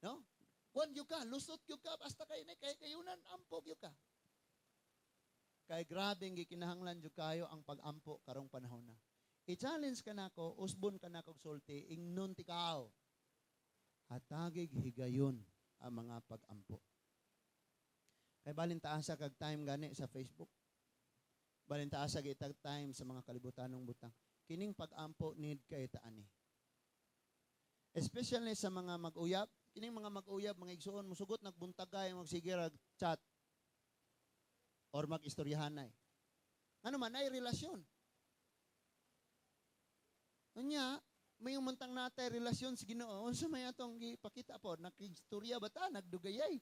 No? Kuan gyud ka, lusot gyud ka basta kay kay kayunan, ampo gyud ka. Kay grabe gikinahanglan jud kayo ang pag-ampo karong panahon na. I-challenge ka nako, usbon ka nako og sulti, ingnon tikaw. Hatagig higayon ang mga pag-ampo. Kay balin taasa kag time gani sa Facebook. Balin taasa itag time sa mga kalibutanong butang. Kining pag-ampo need kay taani. Especially sa mga mag-uyab, kining mga mag-uyab, mga igsuon, musugot nagbuntagay, magsige rag chat or mag-istoryahanay. Ano man ay relasyon. Unya, may umuntang natay relasyon sa Ginoo. Unsa may atong gipakita po? Nakistorya ba ta? Nagdugayay.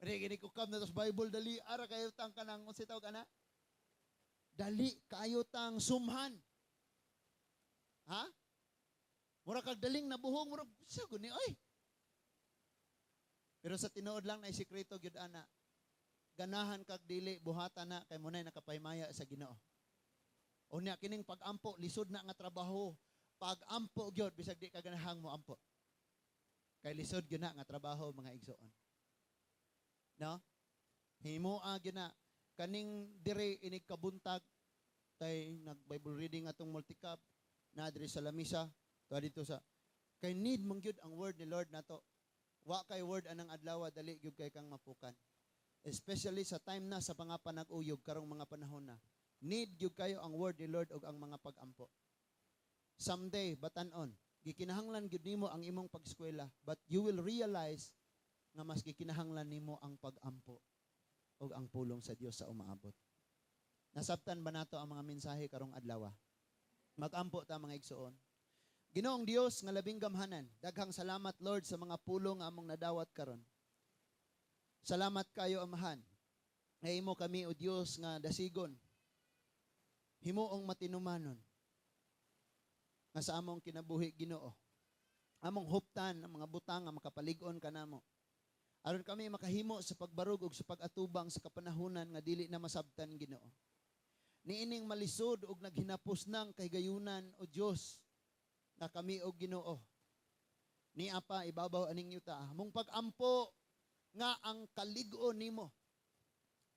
Re gini ko kam na sa Bible, dali ara kayo tang kanang unsa tawag ana? Dali kayo tang sumhan. Ha? Mura kag daling nabuhong, mura sa guni oy. Pero sa tinuod lang na sikreto gyud ana. Ganahan kag dili, buhatan na kay munay nakapahimaya sa Ginoo. Unya kining pag-ampo lisod na nga trabaho. Pag-ampo gyud bisag di ka ganahang mo ampo. Kay lisod gyud na nga trabaho, mga igsoon. No? Himoa gyud na kaning dire inig kabuntag tay nag Bible reading atong multicab na diri sa lamisa to dito sa kay need man gyud ang word ni Lord nato. Wa kay word anang adlaw, dali gyud kay kang mapukan. Especially sa time na sa mga panag-uyog karong mga panahon na. Need gyud kayo ang word ni Lord ug ang mga pag-ampo. Someday, batan-on, gikinahanglan gyud nimo ang imong pagskwela, but you will realize nga mas gikinahanglan nimo ang pag-ampo ug ang pulong sa Dios sa umaabot. Nasabtan ba nato ang mga mensahe karong adlaw? Mag-ampo ta, mga igsuon. Ginoong Dios nga labing gamhanan, daghang salamat, Lord, sa mga pulong nga among nadawat karon. Salamat kayo, Amahan. Nga imo kami, o Dios, nga dasigon. Himuong matinumanon. Nga sa among kinabuhi, Ginoo, among huptan ang mga butang nga makapalig-on kanamo. Aron kami makahimo sa pagbarug ug sa pag-atubang sa kapanahunan nga dili na masabtan, Ginoo. Niining malisod ug naghinapos ng kahigayunan, o Dios, nga kami og Ginoo ni apa ibabaw aning yuta. Among pag-ampo nga ang kalig-on nimo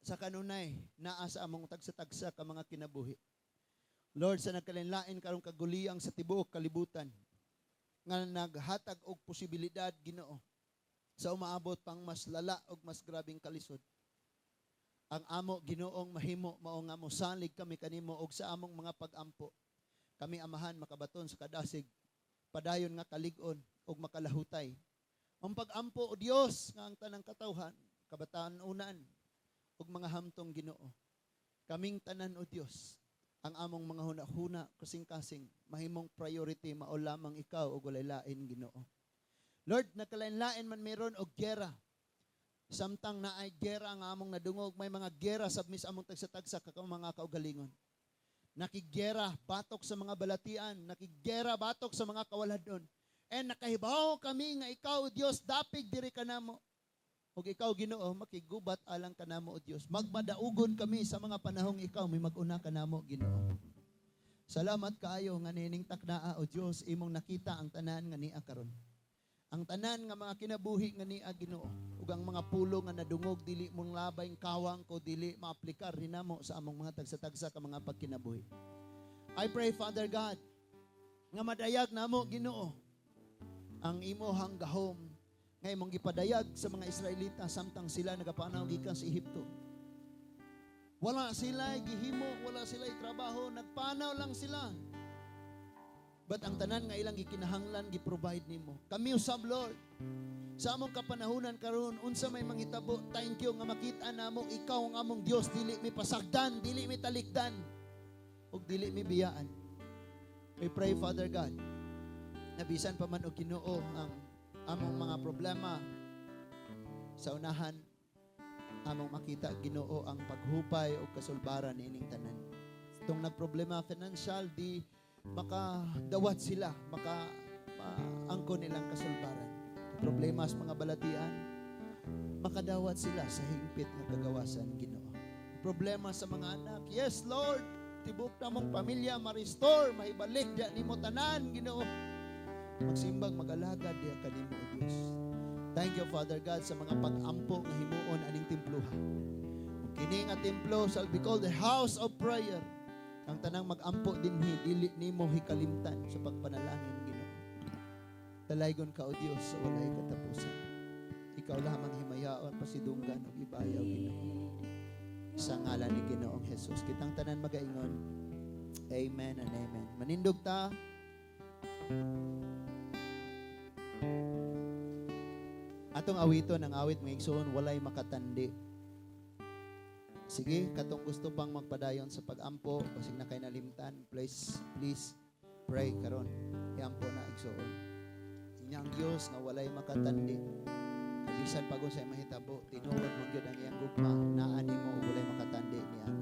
sa kanunay naa sa among tagsa-tagsa ka mga kinabuhi. Lord, sa nagkalain-lain karong kaguliyang sa tibuok kalibutan nga naghatag og posibilidad, Ginoo, sa umaabot pang mas lala og mas grabing kalisod. Ang amo, Ginoong, mahimo mao nga mosalig kami kanimo og sa among mga pag-ampo. Kami, Amahan, makabaton sa kadasig padayon nga kalig-on og makalahutay. Ang pag-ampo, o Dios, nga ang tanang katawhan, kabataan unan ug mga hamtong, Ginoo. Kaming tanan, o Dios, ang among mga huna-huna, kasing-kasing mahimong priority mao lamang ikaw ug walay lain, Ginoo. Lord, nagkalain-lain man meron og gera. Samtang naay gera nga among nadungog, may mga gera sa mis among tagsa-tagsa ka mga kaugalingon. Nakiggera batok sa mga balatian, nakiggera batok sa mga kawaladon. And nakahibaw kami nga ikaw, Dios, dapig diri kanamo. Ug ikaw, Ginoo, makigubat alang kanamo, o Dios. Magmadaugon kami sa mga panahong ikaw may mag-una kanamo, Ginoo. Salamat kaayo nga niining taknaa, o Dios, imong nakita ang tanan nga nia karon. Ang tanan nga mga kinabuhi nga nia, Ginoo, ug ang mga pulong nga nadungog dili mong labay kawang ko dili maaplikar rinamo sa among mga tagsa-tagsa ka mga pagkinabuhi. I pray, Father God, nga madayag namo, Ginoo, ang imuhang gahom nga imong gipadayag sa mga Israelita samtang sila nagapanaw gikan sa Ehipto. Wala sila gihimo, wala sila trabaho, nagpanaw lang sila. But ang tanan nga ilang gikinahanglan, gi-provide nimo. Kami usab, Lord, sa among kapanahunan karon, unsa may manghitabo, thank you nga makita namo ikaw ang among Dios, dili mi pasagdan, dili mi talikdan, ug dili mi biyaan. We pray, Father God, na bisan pa man og Ginoo ang among mga problema sa unahan, among makita, Ginoo, ang paghupay o kasulbaran niining tanan. Itong nagproblema financial, di makadawat sila, maka maangko nilang kasulbaran. Problema sa mga balatian, makadawat sila sa hingpit nga kagawasan, Ginoo. Problema sa mga anak, yes, Lord, tibok na mong pamilya ma-restore, maibalik diya nimo tanan, Ginoo. Magsimbag, mag-alagad diya kanimo, O Dios. Thank you, Father God, sa mga pag-ampo nga himuon aning temploha. Ug kini nga templo shall be called the house of prayer. Ang tanang mag-ampo dinhi, dili nimo hikalimtan sa pagpanalangin, Ginoo. Dalaygon ka, O Dios, sa walay katapusan. Ikaw lamang himayaon, pasidunggan ug ibayaw, Ginoo. Sa ngalan ni Ginoong Jesus. Kitang tanan magaingon. Amen and amen. Manindog ta. Atong awiton ang awit, mga igsoon, "Walay Makatandi." Sige, katong gusto pang magpadayon sa pag-ampo, basig na kay nalimtan, please, please pray karon. Iampo na, igsoon. Inyang Dios nga walay makatandi. Kay bisan pag unsay mahitabo, tinuod man gyud ang iyang gugma, naa nimo ug walay makatandi niya.